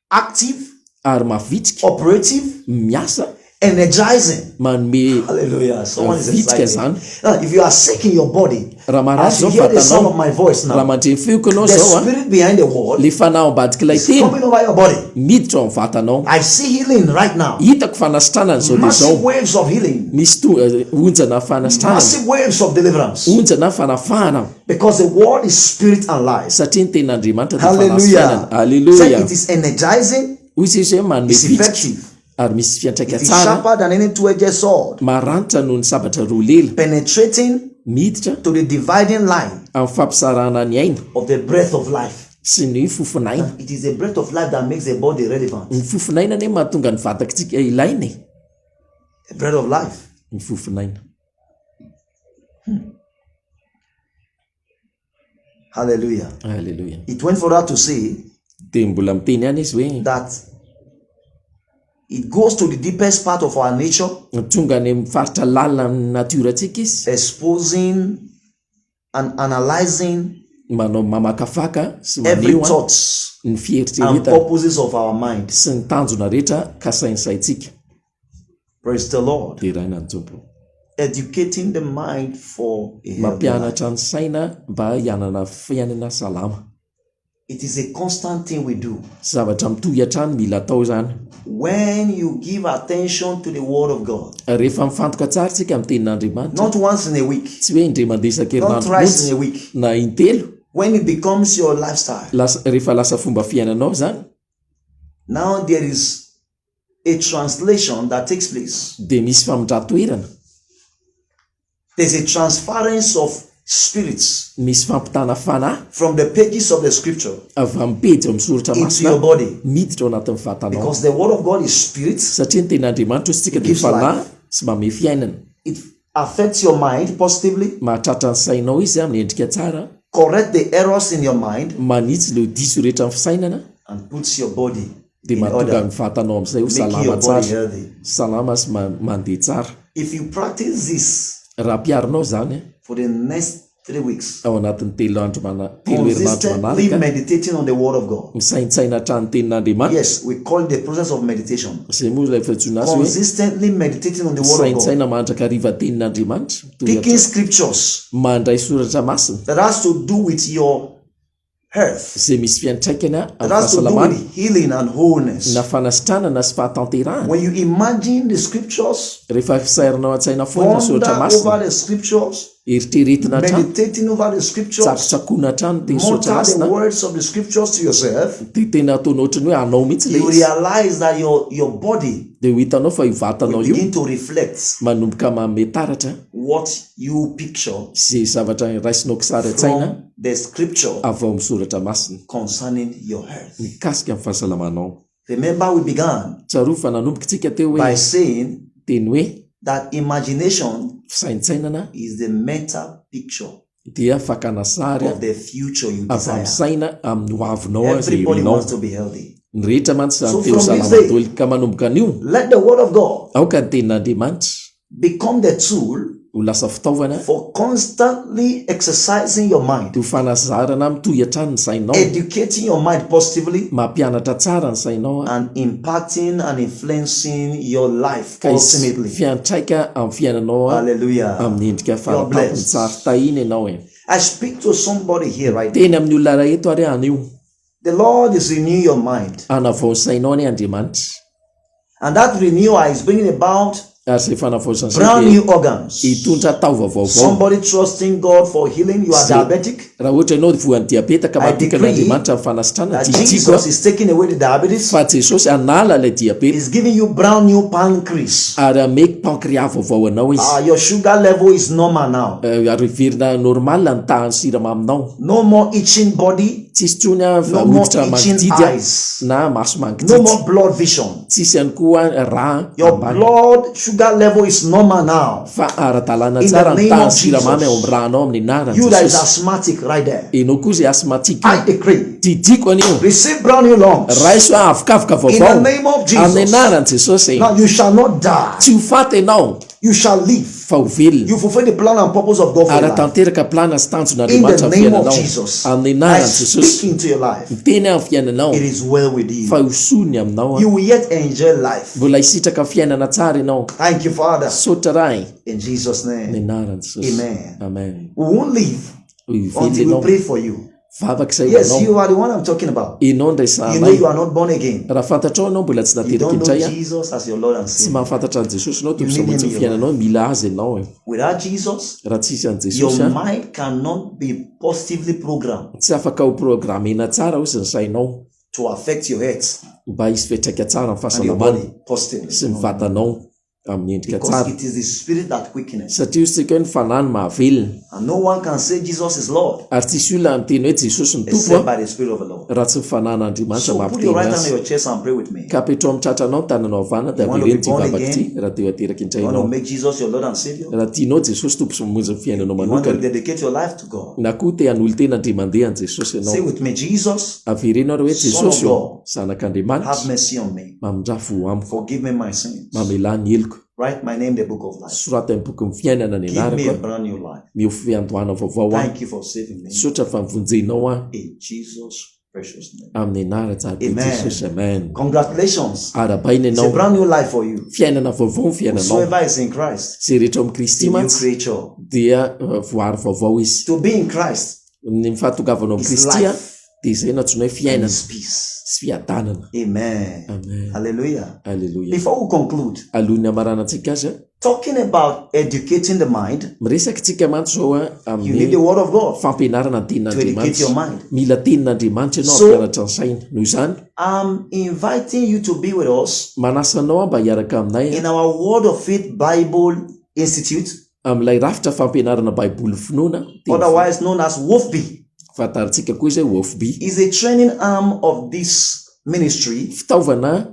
[SPEAKER 2] active,
[SPEAKER 5] ary mavitrika,
[SPEAKER 2] operative,
[SPEAKER 5] miasa,
[SPEAKER 2] energizing.
[SPEAKER 5] manome
[SPEAKER 2] Hallelujah. Someone is
[SPEAKER 5] Vitrika
[SPEAKER 2] excited.
[SPEAKER 5] zany.
[SPEAKER 2] Now, if you are sick in your body,
[SPEAKER 5] Raha marary
[SPEAKER 2] as you
[SPEAKER 5] zao
[SPEAKER 2] hear the sound
[SPEAKER 5] vatanao,
[SPEAKER 2] of my voice
[SPEAKER 5] raha
[SPEAKER 2] now,
[SPEAKER 5] mandre feoko ianao
[SPEAKER 2] the
[SPEAKER 5] zao a,
[SPEAKER 2] spirit behind the word
[SPEAKER 5] le fanahy ao ambadik'ilay
[SPEAKER 2] is
[SPEAKER 5] teny
[SPEAKER 2] coming over your body.
[SPEAKER 5] miditra ao amin'ny vatanao.
[SPEAKER 2] I see healing right now.
[SPEAKER 5] Hitako fanasitranana izao dia
[SPEAKER 2] Massive
[SPEAKER 5] izao.
[SPEAKER 2] waves of healing,
[SPEAKER 5] Misy to onjana fanasitranana,
[SPEAKER 2] massive waves of deliverance.
[SPEAKER 5] onjana fanafahana
[SPEAKER 2] Because the word is spirit and life.
[SPEAKER 5] satria ny tenin'Andriamanitra dia fanahy sy
[SPEAKER 2] Hallelujah.
[SPEAKER 5] fiainana.
[SPEAKER 2] Say
[SPEAKER 5] Haleloia.
[SPEAKER 2] it is energizing,
[SPEAKER 5] Hoy izy hoe manome
[SPEAKER 2] it's
[SPEAKER 5] vitrika
[SPEAKER 2] effective.
[SPEAKER 5] ary misy fiantraika
[SPEAKER 2] It is
[SPEAKER 5] tsara,
[SPEAKER 2] sharper than any two-edged sword,
[SPEAKER 5] maranitra noho ny sabatra roa lela,
[SPEAKER 2] penetrating
[SPEAKER 5] miditra
[SPEAKER 2] to the dividing line
[SPEAKER 5] amin'ny fampisarahana ny aina
[SPEAKER 2] of the breath of life.
[SPEAKER 5] sy ny fofonaina.
[SPEAKER 2] It is the breath of life that makes the body relevant.
[SPEAKER 5] Ny fofonaina anie mahatonga ny vatantsika ilaina e.
[SPEAKER 2] The breath of life.
[SPEAKER 5] Ny fofonaina.
[SPEAKER 2] Hallelujah.
[SPEAKER 5] Haleloia.
[SPEAKER 2] It went further to say
[SPEAKER 5] Dia mbola miteny ihany izy hoe
[SPEAKER 2] that it goes to the deepest part of our nature,
[SPEAKER 5] tonga any amin'ny faritra lalina amin'ny natiorantsika izy,
[SPEAKER 2] exposing and analyzing
[SPEAKER 5] manao mamakafaka sy
[SPEAKER 2] every
[SPEAKER 5] maneho a,
[SPEAKER 2] thoughts
[SPEAKER 5] ny
[SPEAKER 2] and
[SPEAKER 5] fieritreretana
[SPEAKER 2] purposes of our mind.
[SPEAKER 5] sy ny tanjona rehetra kasain'ny saintsika.
[SPEAKER 2] Praise the Lord.
[SPEAKER 5] Deraina ny Tompo.
[SPEAKER 2] Educating the mind for a healthy life.
[SPEAKER 5] Mampianatra ny saina mba hianana fiainana salama.
[SPEAKER 2] It is a constant thing we do.
[SPEAKER 5] Zavatra mitohy hatrany mila atao izany.
[SPEAKER 2] When you give attention to the Word of God,
[SPEAKER 5] Rehefa mifantoka tsara isika amin'ny tenin'Andriamanitra,
[SPEAKER 2] not once in a week,
[SPEAKER 5] tsy hoe indray mandeha
[SPEAKER 2] not
[SPEAKER 5] isan-kerinandro
[SPEAKER 2] thrice in a
[SPEAKER 5] monja
[SPEAKER 2] week,
[SPEAKER 5] na intelo,
[SPEAKER 2] when it becomes your lifestyle,
[SPEAKER 5] lasa, rehefa lasa fomba fiainanao izany,
[SPEAKER 2] now there is a translation that takes place.
[SPEAKER 5] dia misy famindran-toerana,
[SPEAKER 2] There's a transference of spirits
[SPEAKER 5] misy fampitana fanahy
[SPEAKER 2] from the pages of the scripture
[SPEAKER 5] avy amin'ny pejy ao amin'ny soratra
[SPEAKER 2] into
[SPEAKER 5] masina
[SPEAKER 2] your body.
[SPEAKER 5] miditra ao anatin'ny vatanao.
[SPEAKER 2] Because the word of God is spirit,
[SPEAKER 5] Satria ny tenin'Andriamanitra hoy isika dia
[SPEAKER 2] Gives
[SPEAKER 5] fanahy
[SPEAKER 2] life.
[SPEAKER 5] sy mamehy fiainana.
[SPEAKER 2] it affects your mind positively,
[SPEAKER 5] Mahatratra ny sainao izy amin'ny endrika tsara,
[SPEAKER 2] correct the errors in your mind,
[SPEAKER 5] manitsy ireo diso rehetra amin'ny fisainana,
[SPEAKER 2] and puts your body
[SPEAKER 5] dia
[SPEAKER 2] in
[SPEAKER 5] mahatonga
[SPEAKER 2] order,
[SPEAKER 5] ny vatanao amin'izay ho
[SPEAKER 2] making
[SPEAKER 5] salama
[SPEAKER 2] your body
[SPEAKER 5] tsara,
[SPEAKER 2] healthy.
[SPEAKER 5] salama sy mandeha tsara.
[SPEAKER 2] If you practice this
[SPEAKER 5] Raha ampiharinao izany
[SPEAKER 2] for the next 3 weeks,
[SPEAKER 5] ao anatin'ny telo andro mana, telo herinandro
[SPEAKER 2] consistently
[SPEAKER 5] manaraka,
[SPEAKER 2] meditating on the word of God.
[SPEAKER 5] misaintsaina hatrany tenin'Andriamanitra.
[SPEAKER 2] Yes, we call it the process of meditation.
[SPEAKER 5] Izay moa ilay fiantsoana azy hoe
[SPEAKER 2] Consistently meditating on the word of God.
[SPEAKER 5] misaintsaina mandrakariva tenin'Andriamanitra, mitohy
[SPEAKER 2] Picking
[SPEAKER 5] hatrany.
[SPEAKER 2] scriptures
[SPEAKER 5] Mandray soratra masina
[SPEAKER 2] that has to do with your health,
[SPEAKER 5] izay misy fiantraikany
[SPEAKER 2] that
[SPEAKER 5] amin'ny
[SPEAKER 2] has to do
[SPEAKER 5] fahasalamana,
[SPEAKER 2] with healing and wholeness.
[SPEAKER 5] na fanasitranana sy fahatanterahana.
[SPEAKER 2] When you imagine the scriptures,
[SPEAKER 5] Rehefa fisairinao an-tsaina foana ny soratra
[SPEAKER 2] ponder
[SPEAKER 5] masina,
[SPEAKER 2] over the scriptures,
[SPEAKER 5] eritreretina hatrany,
[SPEAKER 2] meditating over the scriptures,
[SPEAKER 5] tsakotsakoana hatrany ny teny soratra
[SPEAKER 2] mutter the
[SPEAKER 5] masina,
[SPEAKER 2] words of the scriptures to yourself,
[SPEAKER 5] dia tena ataonao ohatran'ny hoe anao mihitsy ilay
[SPEAKER 2] you
[SPEAKER 5] izy.
[SPEAKER 2] realize that your body
[SPEAKER 5] Dia ho hitanao fa io vatanao
[SPEAKER 2] will
[SPEAKER 5] io
[SPEAKER 2] begin to reflect
[SPEAKER 5] manomboka manome taratra
[SPEAKER 2] what you picture
[SPEAKER 5] izay zavatra raisinao kisary an-tsaina
[SPEAKER 2] from the scripture
[SPEAKER 5] avy ao amin'ny soratra masina
[SPEAKER 2] concerning your health.
[SPEAKER 5] mikasika ny fahasalamanao.
[SPEAKER 2] Remember, we began
[SPEAKER 5] Tsarovy fa nanomboka isika teo hoe
[SPEAKER 2] by saying
[SPEAKER 5] teny hoe
[SPEAKER 2] that imagination
[SPEAKER 5] fisaintsainana
[SPEAKER 2] is the mental picture
[SPEAKER 5] dia fakana sary
[SPEAKER 2] of the future you
[SPEAKER 5] avy amin'ny
[SPEAKER 2] desire.
[SPEAKER 5] saina amin'ny hoavinao izay
[SPEAKER 2] Everybody
[SPEAKER 5] irinao.
[SPEAKER 2] wants to be healthy.
[SPEAKER 5] Ny rehetra mantsy
[SPEAKER 2] So
[SPEAKER 5] izany te ho
[SPEAKER 2] from this
[SPEAKER 5] salama
[SPEAKER 2] day,
[SPEAKER 5] daholo. Ka manomboka anio,
[SPEAKER 2] let the word of God
[SPEAKER 5] aoka ny tenin'Andriamanitra
[SPEAKER 2] become the tool
[SPEAKER 5] ho lasa fitaovana
[SPEAKER 2] for constantly exercising your mind,
[SPEAKER 5] ho fanazarana mitohy hatrany ny sainao,
[SPEAKER 2] educating your mind positively,
[SPEAKER 5] mampianatra tsara ny sainao
[SPEAKER 2] and impacting and influencing your life
[SPEAKER 5] ka hisy
[SPEAKER 2] ultimately.
[SPEAKER 5] fiantraika amin'ny fiainanao
[SPEAKER 2] Hallelujah.
[SPEAKER 5] amin'ny endrika
[SPEAKER 2] You are
[SPEAKER 5] faratampony
[SPEAKER 2] blessed.
[SPEAKER 5] tsara. Tahiana ianao e.
[SPEAKER 2] I speak to somebody here right now.
[SPEAKER 5] Teny amin'ny olona iray eto ary aho anio.
[SPEAKER 2] The Lord is renewing your mind.
[SPEAKER 5] Hanavao ny sainao anie Andriamanitra.
[SPEAKER 2] And that renewal is bringing about
[SPEAKER 5] Ary izay fanavaozana izay
[SPEAKER 2] brand
[SPEAKER 5] dia
[SPEAKER 2] new organs.
[SPEAKER 5] hitondra taova vaovao.
[SPEAKER 2] Somebody trusting God for healing, you are
[SPEAKER 5] Izay-
[SPEAKER 2] diabetic.
[SPEAKER 5] Raha ohatra ianao voan'ny diabeta ka
[SPEAKER 2] I
[SPEAKER 5] matoky
[SPEAKER 2] decree
[SPEAKER 5] an'Andriamanitra amin'ny fanasitranana,
[SPEAKER 2] that
[SPEAKER 5] didiako
[SPEAKER 2] Jesus is taking away the diabetes.
[SPEAKER 5] fa Jesosy hanala ilay diabeta
[SPEAKER 2] He's giving you brand new pancreas.
[SPEAKER 5] ary hanome pancreas vaovao anao Izy.
[SPEAKER 2] Ah, your sugar level is normal now.
[SPEAKER 5] Eh, ary hiverina normal ny tahan'ny siramaminao.
[SPEAKER 2] No more itching body.
[SPEAKER 5] Tsisy intsony a
[SPEAKER 2] No more
[SPEAKER 5] hoditra
[SPEAKER 2] itching
[SPEAKER 5] mangididy a
[SPEAKER 2] eyes.
[SPEAKER 5] na maso
[SPEAKER 2] No
[SPEAKER 5] mangididy.
[SPEAKER 2] more blood vision.
[SPEAKER 5] Tsisy ihany koa rà
[SPEAKER 2] Your
[SPEAKER 5] ambany.
[SPEAKER 2] blood sugar level is normal now.
[SPEAKER 5] Fa ara-dalàna
[SPEAKER 2] In the
[SPEAKER 5] tsara ny
[SPEAKER 2] name
[SPEAKER 5] tahan'ny
[SPEAKER 2] of
[SPEAKER 5] siramamy ao
[SPEAKER 2] Jesus.
[SPEAKER 5] amin'ny rànao amin'ny anaran'i
[SPEAKER 2] You that is
[SPEAKER 5] Jesosy.
[SPEAKER 2] asthmatic right there.
[SPEAKER 5] Ianao koa izay asthmatique
[SPEAKER 2] I
[SPEAKER 5] io,
[SPEAKER 2] decree.
[SPEAKER 5] didiako anio,
[SPEAKER 2] Receive brand new lungs.
[SPEAKER 5] raiso avokavoka
[SPEAKER 2] In
[SPEAKER 5] vaovao
[SPEAKER 2] the name of
[SPEAKER 5] amin'ny
[SPEAKER 2] Jesus.
[SPEAKER 5] anaran'i Jesosy.
[SPEAKER 2] Now you shall not die.
[SPEAKER 5] Tsy ho faty ianao
[SPEAKER 2] You shall live.
[SPEAKER 5] fa ho velona.
[SPEAKER 2] You fulfill the plan and purpose of God for your
[SPEAKER 5] Ary
[SPEAKER 2] life.
[SPEAKER 5] hatanteraka plana sy
[SPEAKER 2] In
[SPEAKER 5] tanjon'Andriamanitra
[SPEAKER 2] the
[SPEAKER 5] amin'ny
[SPEAKER 2] name of
[SPEAKER 5] fiainanao.
[SPEAKER 2] Jesus,
[SPEAKER 5] Amin'ny
[SPEAKER 2] I
[SPEAKER 5] anaran'i Jesosy.
[SPEAKER 2] speak into your life.
[SPEAKER 5] Miteny aho amin'ny fiainanao
[SPEAKER 2] It is well with
[SPEAKER 5] fa
[SPEAKER 2] you.
[SPEAKER 5] ho soa ny aminao.
[SPEAKER 2] You will yet enjoy life.
[SPEAKER 5] Mbola hisitraka fiainana tsara ianao.
[SPEAKER 2] Thank you, Father.
[SPEAKER 5] Misaotra Ray.
[SPEAKER 2] In Jesus'
[SPEAKER 5] Amin'ny
[SPEAKER 2] name.
[SPEAKER 5] anaran'i Jesosy.
[SPEAKER 2] Amen.
[SPEAKER 5] Amen.
[SPEAKER 2] We won't leave
[SPEAKER 5] Ho velona
[SPEAKER 2] until we
[SPEAKER 5] ianao.
[SPEAKER 2] pray for you.
[SPEAKER 5] Vavaka izay ho
[SPEAKER 2] Yes,
[SPEAKER 5] anao.
[SPEAKER 2] you are the one I'm talking about.
[SPEAKER 5] Ianao no
[SPEAKER 2] You know
[SPEAKER 5] resahanay.
[SPEAKER 2] you are not born again.
[SPEAKER 5] Raha fantatrao ianao mbola tsy
[SPEAKER 2] You
[SPEAKER 5] nateraka
[SPEAKER 2] don't know
[SPEAKER 5] indray,
[SPEAKER 2] Jesus as your Lord and
[SPEAKER 5] tsy
[SPEAKER 2] Savior.
[SPEAKER 5] mahafantatra an'i Jesosy ianao,
[SPEAKER 2] You
[SPEAKER 5] Tompo
[SPEAKER 2] need Him
[SPEAKER 5] Mpamonjy
[SPEAKER 2] in
[SPEAKER 5] ny
[SPEAKER 2] your
[SPEAKER 5] fiainanao,
[SPEAKER 2] life.
[SPEAKER 5] mila Azy ianao e.
[SPEAKER 2] Without Jesus,
[SPEAKER 5] Raha tsisy an'i
[SPEAKER 2] your
[SPEAKER 5] Jesosy,
[SPEAKER 2] mind cannot be positively programmed
[SPEAKER 5] tsy afaka ho programmena tsara ozy ny sainao
[SPEAKER 2] to affect your health
[SPEAKER 5] mba hisy fiantraika tsara amin'ny
[SPEAKER 2] and your
[SPEAKER 5] fahasalamana
[SPEAKER 2] body positively.
[SPEAKER 5] sy ny vatanao amin'ny endrika
[SPEAKER 2] Because
[SPEAKER 5] tsara.
[SPEAKER 2] it is the spirit that quickeneth.
[SPEAKER 5] Satria hoy isika hoe ny fanahy no mahavelona.
[SPEAKER 2] And no one can say Jesus is Lord
[SPEAKER 5] Ary tsisy olona miteny hoe Jesosy no Tompo
[SPEAKER 2] except
[SPEAKER 5] a,
[SPEAKER 2] by the Spirit of the Lord.
[SPEAKER 5] raha tsy ny fanahin'Andriamanitra
[SPEAKER 2] So put
[SPEAKER 5] mampiteny
[SPEAKER 2] your right hand
[SPEAKER 5] azy.
[SPEAKER 2] on your chest and pray with me.
[SPEAKER 5] Ka apetraho amin'ny tratranao ny tananao havanana dia
[SPEAKER 2] You want to
[SPEAKER 5] avereno
[SPEAKER 2] be
[SPEAKER 5] ity
[SPEAKER 2] born
[SPEAKER 5] vavaka ity
[SPEAKER 2] again?
[SPEAKER 5] raha te ho ateraka indray
[SPEAKER 2] You want to
[SPEAKER 5] ianao.
[SPEAKER 2] make Jesus your Lord and Savior?
[SPEAKER 5] Raha tianao Jesosy Tompo sy Mpamonjy ny fiainanao
[SPEAKER 2] You want to
[SPEAKER 5] manokana,
[SPEAKER 2] rededicate your life to God?
[SPEAKER 5] na koa te hanolo-tena indray mandeha an'i Jesosy
[SPEAKER 2] Say
[SPEAKER 5] ianao.
[SPEAKER 2] with me, Jesus,
[SPEAKER 5] Avereno ary hoe
[SPEAKER 2] Son of
[SPEAKER 5] Jesosy ô,
[SPEAKER 2] God,
[SPEAKER 5] Zanak'Andriamanitra,
[SPEAKER 2] have mercy on me.
[SPEAKER 5] mamindrà fo amiko.
[SPEAKER 2] Forgive me my sins.
[SPEAKER 5] Mamelà ny heloko.
[SPEAKER 2] Write my name in the book of life.
[SPEAKER 5] Soraty amin'ny bokin'ny fiainana ny
[SPEAKER 2] Give me a
[SPEAKER 5] anarako.
[SPEAKER 2] brand new life.
[SPEAKER 5] Mio fiandohana vaovao aho.
[SPEAKER 2] Thank you for saving me.
[SPEAKER 5] Misaotra fa nivonjenao aho.
[SPEAKER 2] In Jesus precious name.
[SPEAKER 5] Amin'ny anaran-tsarobidy
[SPEAKER 2] Amen.
[SPEAKER 5] Jesosy. Amen.
[SPEAKER 2] Congratulations.
[SPEAKER 5] Arahabaina
[SPEAKER 2] It's a
[SPEAKER 5] ianao.
[SPEAKER 2] brand new life for you.
[SPEAKER 5] Fiainana vaovao ny fiainanao.
[SPEAKER 2] Whosoever is in Christ,
[SPEAKER 5] Izay rehetra ao amin'i Kristy
[SPEAKER 2] a new
[SPEAKER 5] mantsy
[SPEAKER 2] creature.
[SPEAKER 5] dia eh, voary vaovao izy.
[SPEAKER 2] To be in Christ
[SPEAKER 5] Ny fahatongavana ao amin'i
[SPEAKER 2] is
[SPEAKER 5] Kristy
[SPEAKER 2] life
[SPEAKER 5] dia izay no antsoina hoe
[SPEAKER 2] and
[SPEAKER 5] fiainana
[SPEAKER 2] is peace.
[SPEAKER 5] sy fiadanana.
[SPEAKER 2] Amen.
[SPEAKER 5] Amen.
[SPEAKER 2] Hallelujah.
[SPEAKER 5] Aleloia.
[SPEAKER 2] Before we conclude,
[SPEAKER 5] Alohan'ny hamaranantsika azy,
[SPEAKER 2] talking about educating the mind,
[SPEAKER 5] miresaka isika mantsy izao
[SPEAKER 2] you need
[SPEAKER 5] amin'ny
[SPEAKER 2] the word of God
[SPEAKER 5] fampianarana ny
[SPEAKER 2] to educate your
[SPEAKER 5] tenin'Andriamanitra.
[SPEAKER 2] mind.
[SPEAKER 5] Mila tenin'Andriamanitra ianao
[SPEAKER 2] So,
[SPEAKER 5] hampianatra ny saina. Noho izany,
[SPEAKER 2] I'm inviting you to be with us
[SPEAKER 5] manasa anao aho mba hiaraka aminay
[SPEAKER 2] in our Word of Faith Bible Institute,
[SPEAKER 5] amin'ilay rafitra fampianarana Baiboly finoana, teny finoana.
[SPEAKER 2] otherwise known as WOFBI.
[SPEAKER 5] Fantarintsika koa izay WOFBI.
[SPEAKER 2] Is a training arm of this ministry.
[SPEAKER 5] Fitaovana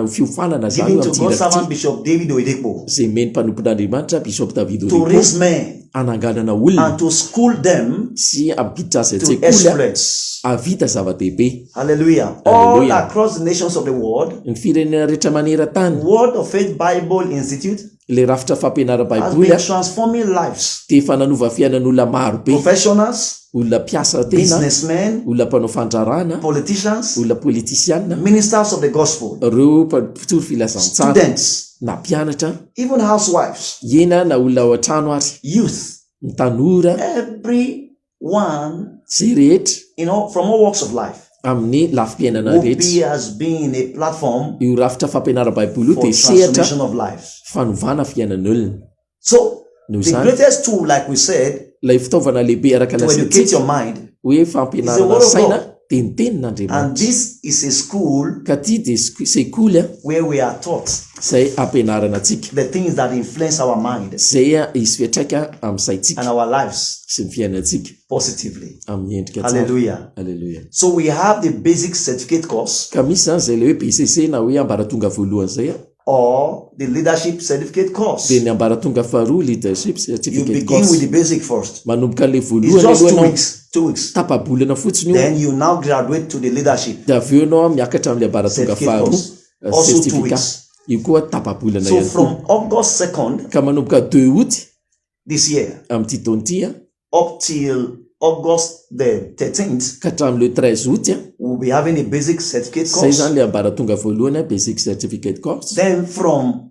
[SPEAKER 5] fiofanana izany
[SPEAKER 2] Given
[SPEAKER 5] io
[SPEAKER 2] to
[SPEAKER 5] amin'ity
[SPEAKER 2] God's
[SPEAKER 5] iraka
[SPEAKER 2] servant
[SPEAKER 5] ity,
[SPEAKER 2] Bishop David Oyedepo.
[SPEAKER 5] izay omen'ny mpanompon'Andriamanitra Bishop David
[SPEAKER 2] To
[SPEAKER 5] Oyedepo
[SPEAKER 2] raise men.
[SPEAKER 5] hananganana olona.
[SPEAKER 2] And to school them.
[SPEAKER 5] Sy hampiditra azy
[SPEAKER 2] To
[SPEAKER 5] an-tsekoly
[SPEAKER 2] exploits.
[SPEAKER 5] hahavita zava-dehibe.
[SPEAKER 2] Hallelujah. All
[SPEAKER 5] Hallelujah.
[SPEAKER 2] across the nations of the world.
[SPEAKER 5] Ny firenena rehetra maneran-tany.
[SPEAKER 2] Word of Faith Bible Institute.
[SPEAKER 5] Ilay rafitra
[SPEAKER 2] Has
[SPEAKER 5] fampianaram-baiboly
[SPEAKER 2] been transforming lives.
[SPEAKER 5] dia efa nanova fiainan'olona maro be.
[SPEAKER 2] Professionals.
[SPEAKER 5] Olona mpiasa tena,
[SPEAKER 2] Businessmen.
[SPEAKER 5] olona mpanao fandraharahana,
[SPEAKER 2] Politicians.
[SPEAKER 5] olona politisiana,
[SPEAKER 2] Ministers of the gospel.
[SPEAKER 5] ireo mpitory filazantsara,
[SPEAKER 2] Students.
[SPEAKER 5] na mpianatra,
[SPEAKER 2] Even housewives.
[SPEAKER 5] eny na olona ao an-trano ary,
[SPEAKER 2] Youth.
[SPEAKER 5] ny tanora,
[SPEAKER 2] Every one.
[SPEAKER 5] Izay rehetra.
[SPEAKER 2] You know, from all walks of life.
[SPEAKER 5] Amin'ny lafim-piainana
[SPEAKER 2] WOFBI
[SPEAKER 5] rehetra.
[SPEAKER 2] has been a platform
[SPEAKER 5] Io rafitra fampianaram-baiboly io
[SPEAKER 2] for
[SPEAKER 5] dia sehatra
[SPEAKER 2] transformation of lives.
[SPEAKER 5] fanovana fiainan'olona.
[SPEAKER 2] So,
[SPEAKER 5] Noho
[SPEAKER 2] the
[SPEAKER 5] izany,
[SPEAKER 2] greatest tool, like we said,
[SPEAKER 5] ilay fitaovana lehibe araka
[SPEAKER 2] to educate
[SPEAKER 5] lazaintsika
[SPEAKER 2] your mind
[SPEAKER 5] hoe
[SPEAKER 2] is the
[SPEAKER 5] fampianarana
[SPEAKER 2] Word of
[SPEAKER 5] saina
[SPEAKER 2] God.
[SPEAKER 5] dia ny
[SPEAKER 2] And
[SPEAKER 5] Tenin'Andriamanitra.
[SPEAKER 2] this is a school
[SPEAKER 5] Ka ity dia sekoly
[SPEAKER 2] where we are taught
[SPEAKER 5] izay ampianarana antsika.
[SPEAKER 2] the things that influence our mind
[SPEAKER 5] Izay hisy fiantraika amin'ny saintsika
[SPEAKER 2] and our lives
[SPEAKER 5] sy ny fiainantsika
[SPEAKER 2] positively.
[SPEAKER 5] amin'ny endrika tsara.
[SPEAKER 2] Hallelujah.
[SPEAKER 5] Aleloia.
[SPEAKER 2] So we have the basic certificate course.
[SPEAKER 5] Ka misy izany izay ilay hoe BCC na hoe ambaratonga voalohany izay.
[SPEAKER 2] Or the leadership certificate course.
[SPEAKER 5] Dia ny ambaratonga faharoa leadership
[SPEAKER 2] You
[SPEAKER 5] certificate
[SPEAKER 2] begin with
[SPEAKER 5] course.
[SPEAKER 2] the basic first.
[SPEAKER 5] Manomboka ilay
[SPEAKER 2] It's
[SPEAKER 5] voalohany
[SPEAKER 2] just
[SPEAKER 5] aloha
[SPEAKER 2] two
[SPEAKER 5] ianao,
[SPEAKER 2] weeks. 2 weeks.
[SPEAKER 5] tapa-bolana fotsiny io.
[SPEAKER 2] Then you now graduate to the leadership
[SPEAKER 5] Dia avy eo ianao miakatra amin'ilay ambaratonga
[SPEAKER 2] certificate
[SPEAKER 5] faharoa,
[SPEAKER 2] course. Also two
[SPEAKER 5] certificat.
[SPEAKER 2] weeks.
[SPEAKER 5] Io koa tapa-bolana
[SPEAKER 2] So
[SPEAKER 5] ihany koa.
[SPEAKER 2] from August 2nd
[SPEAKER 5] Ka manomboka 2 août
[SPEAKER 2] this year
[SPEAKER 5] amin'ity taona ity a,
[SPEAKER 2] up till August the 13th,
[SPEAKER 5] ka hatramin'ny le 13 août a,
[SPEAKER 2] we'll be having a basic certificate
[SPEAKER 5] izay
[SPEAKER 2] course.
[SPEAKER 5] izany ilay ambaratonga voalohany a, basic certificate course.
[SPEAKER 2] Then from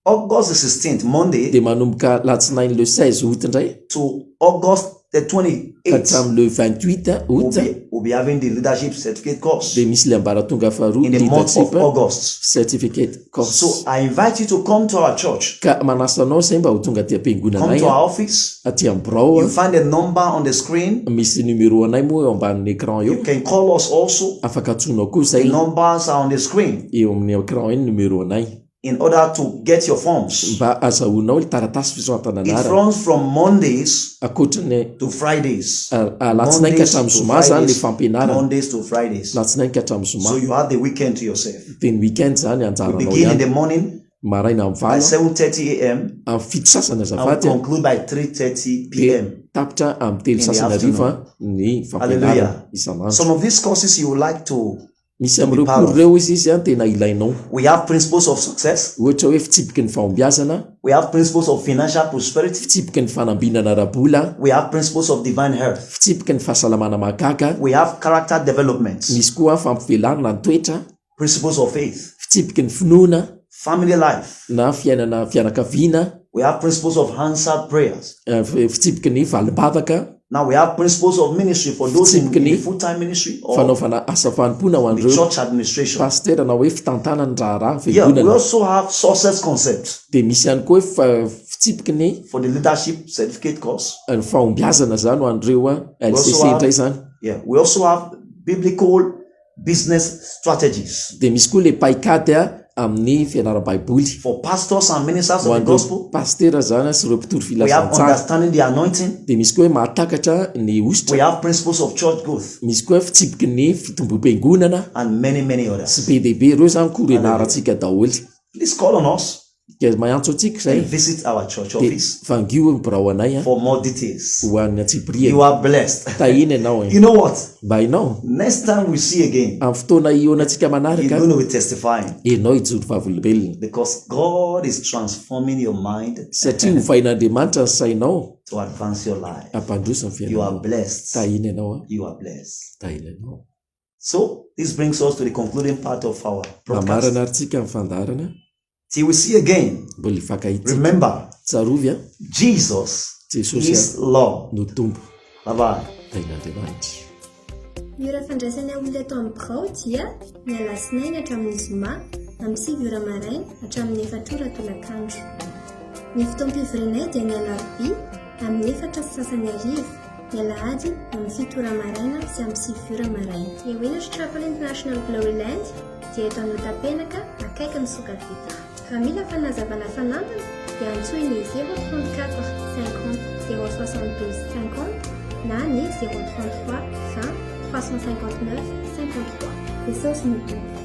[SPEAKER 2] August the 16th, Monday,
[SPEAKER 5] Dia manomboka latsinainy le 16 août indray
[SPEAKER 2] to August the
[SPEAKER 5] ka
[SPEAKER 2] 28th,
[SPEAKER 5] hatramin'ny le 28
[SPEAKER 2] we'll
[SPEAKER 5] août
[SPEAKER 2] be, we'll be having the leadership certificate course
[SPEAKER 5] dia misy ilay ambaratonga faharoa
[SPEAKER 2] in the month
[SPEAKER 5] leadership
[SPEAKER 2] of August.
[SPEAKER 5] certificate course.
[SPEAKER 2] So I invite you to come to our church,
[SPEAKER 5] Ka manasa anao izay mba ho tonga aty
[SPEAKER 2] come
[SPEAKER 5] am-piangonanay
[SPEAKER 2] to our office.
[SPEAKER 5] aty amin'ny birao.
[SPEAKER 2] You find the number on the screen.
[SPEAKER 5] Misy numéro anay moa eo ambanin'ny écran eo.
[SPEAKER 2] You can call us also.
[SPEAKER 5] Afaka antsoinao koa
[SPEAKER 2] The
[SPEAKER 5] izay
[SPEAKER 2] numbers are on the screen
[SPEAKER 5] eo amin'ny écran eo ny numéro anay.
[SPEAKER 2] in order to get your forms.
[SPEAKER 5] Mba azahoanao ilay taratasy fisoratana
[SPEAKER 2] It
[SPEAKER 5] anarana.
[SPEAKER 2] runs from Mondays
[SPEAKER 5] Ankoatra ny
[SPEAKER 2] to Fridays.
[SPEAKER 5] alatsinainy ka
[SPEAKER 2] Mondays
[SPEAKER 5] hatramin'ny
[SPEAKER 2] to
[SPEAKER 5] zoma izany ilay
[SPEAKER 2] Fridays.
[SPEAKER 5] fampianarana.
[SPEAKER 2] Mondays to Fridays.
[SPEAKER 5] Alatsinainy ka hatramin'ny zoma.
[SPEAKER 2] So you have the weekend to yourself.
[SPEAKER 5] Dia ny weekend izany
[SPEAKER 2] We
[SPEAKER 5] anjaranao
[SPEAKER 2] begin in
[SPEAKER 5] ihany.
[SPEAKER 2] the morning
[SPEAKER 5] Maraina amin'ny
[SPEAKER 2] by
[SPEAKER 5] valo,
[SPEAKER 2] 7:30 a.m.
[SPEAKER 5] amin'ny fito sasany
[SPEAKER 2] and we
[SPEAKER 5] azafady,
[SPEAKER 2] conclude by 3:30
[SPEAKER 5] dia
[SPEAKER 2] p.m.
[SPEAKER 5] tapitra amin'ny telo
[SPEAKER 2] in the
[SPEAKER 5] sasany hariva
[SPEAKER 2] afternoon.
[SPEAKER 5] ny fampianarana
[SPEAKER 2] Hallelujah.
[SPEAKER 5] isan'andro.
[SPEAKER 2] Some of these courses you would like to
[SPEAKER 5] Misy
[SPEAKER 2] to be
[SPEAKER 5] amin'ireo
[SPEAKER 2] part
[SPEAKER 5] cours
[SPEAKER 2] of.
[SPEAKER 5] ireo izy izy an tena ilainao.
[SPEAKER 2] We have principles of success.
[SPEAKER 5] Ohatra hoe fitsipiky ny fahombiazana,
[SPEAKER 2] We have principles of financial prosperity.
[SPEAKER 5] fitsipiky ny fanambinana ara-bola,
[SPEAKER 2] We have principles of divine health.
[SPEAKER 5] fitsipiky ny fahasalamana mahagaga,
[SPEAKER 2] We have character development,
[SPEAKER 5] misy koa fampivelarana ny toetra,
[SPEAKER 2] principles of faith,
[SPEAKER 5] fitsipiky ny finoana
[SPEAKER 2] family life.
[SPEAKER 5] na fiainana fianakaviana,
[SPEAKER 2] We have principles of answered prayers.
[SPEAKER 5] fitsipiky ny valim-bavaka,
[SPEAKER 2] Now we have principles of ministry for those in,
[SPEAKER 5] Fitsipiky
[SPEAKER 2] in
[SPEAKER 5] ny
[SPEAKER 2] the full-time ministry or
[SPEAKER 5] fanaovana asa fanompoana ho
[SPEAKER 2] the
[SPEAKER 5] an'ireo
[SPEAKER 2] church administration.
[SPEAKER 5] pasitera na hoe fitantanana ny raharaha
[SPEAKER 2] Yeah, we
[SPEAKER 5] fiangonana.
[SPEAKER 2] also have success concept
[SPEAKER 5] Dia misy ihany koa hoe fitsipiky ny
[SPEAKER 2] for the leadership certificate course.
[SPEAKER 5] ny fahombiazana izany ho an'ireo
[SPEAKER 2] We also
[SPEAKER 5] LCC
[SPEAKER 2] have
[SPEAKER 5] indray izany.
[SPEAKER 2] yeah, we also have biblical business strategies.
[SPEAKER 5] Dia misy koa ilay paikady amin'ny fianaram-baiboly.
[SPEAKER 2] For pastors and ministers
[SPEAKER 5] Ho
[SPEAKER 2] of the
[SPEAKER 5] an'ireo
[SPEAKER 2] gospel.
[SPEAKER 5] pasitera izany sy ireo mpitory
[SPEAKER 2] We have
[SPEAKER 5] filazantsara.
[SPEAKER 2] understanding the anointing.
[SPEAKER 5] Dia misy koa hoe mahatakatra ny hosotra.
[SPEAKER 2] We have principles of church growth.
[SPEAKER 5] Misy koa fitsipiky ny fitomboam-piangonana.
[SPEAKER 2] And many, many others.
[SPEAKER 5] Sy be dia be ireo izany koa ianarantsika daholo.
[SPEAKER 2] Please call on us.
[SPEAKER 5] Dia miantso antsika izay.
[SPEAKER 2] And visit our church
[SPEAKER 5] Dia
[SPEAKER 2] office.
[SPEAKER 5] vangio ny birao anay an.
[SPEAKER 2] For more details.
[SPEAKER 5] Ho an'ny antsipiriany.
[SPEAKER 2] You are blessed.
[SPEAKER 5] Tahina ianao e.
[SPEAKER 2] You know what?
[SPEAKER 5] Mba hainao?
[SPEAKER 2] Next time we see again.
[SPEAKER 5] Amin'ny fotoana hihaonantsika manaraka.
[SPEAKER 2] You're going to be testifying.
[SPEAKER 5] Ianao hijoro vavolombelona.
[SPEAKER 2] Because God is transforming your mind.
[SPEAKER 5] Satria hovain'Andriamanitra ny sainao.
[SPEAKER 2] To advance your life.
[SPEAKER 5] Hampandroso ny
[SPEAKER 2] You
[SPEAKER 5] fiainanao.
[SPEAKER 2] are blessed.
[SPEAKER 5] Tahina ianao an.
[SPEAKER 2] You are blessed.
[SPEAKER 5] Tahina ianao.
[SPEAKER 2] So this brings us to the concluding part of our broadcast.
[SPEAKER 5] Mamarana ary tsika ny fandaharana.
[SPEAKER 2] Till we see again.
[SPEAKER 5] Mbola hifankahita.
[SPEAKER 2] Remember.
[SPEAKER 5] Tsarovy an.
[SPEAKER 2] Jesus
[SPEAKER 5] Jesosy
[SPEAKER 2] is Lord.
[SPEAKER 5] no Tompo.
[SPEAKER 2] Bye bye.
[SPEAKER 5] Tahin'Andriamanitra.
[SPEAKER 1] Ny ora fandraisana olona eto amin'ny birao dia ny alatsinainy hatramin'ny zoma amin'ny 9 ora maraina hatramin'ny 4 ora tolakandro. Ny fotoam-pivorianay dia ny alarobia amin'ny efatra sy sasany hariva, ny alahady amin'ny 7 ora maraina sy amin'ny 9 ora maraina. Ny Winners Chapel International Glory Land dia eto Andotapenaka akaikin'ny Sokavita. Raha mila fanazavana fanampiny dia antsoy ny 034 50 072 50 na ny 033 20 359 53. Jesosy no Tompo.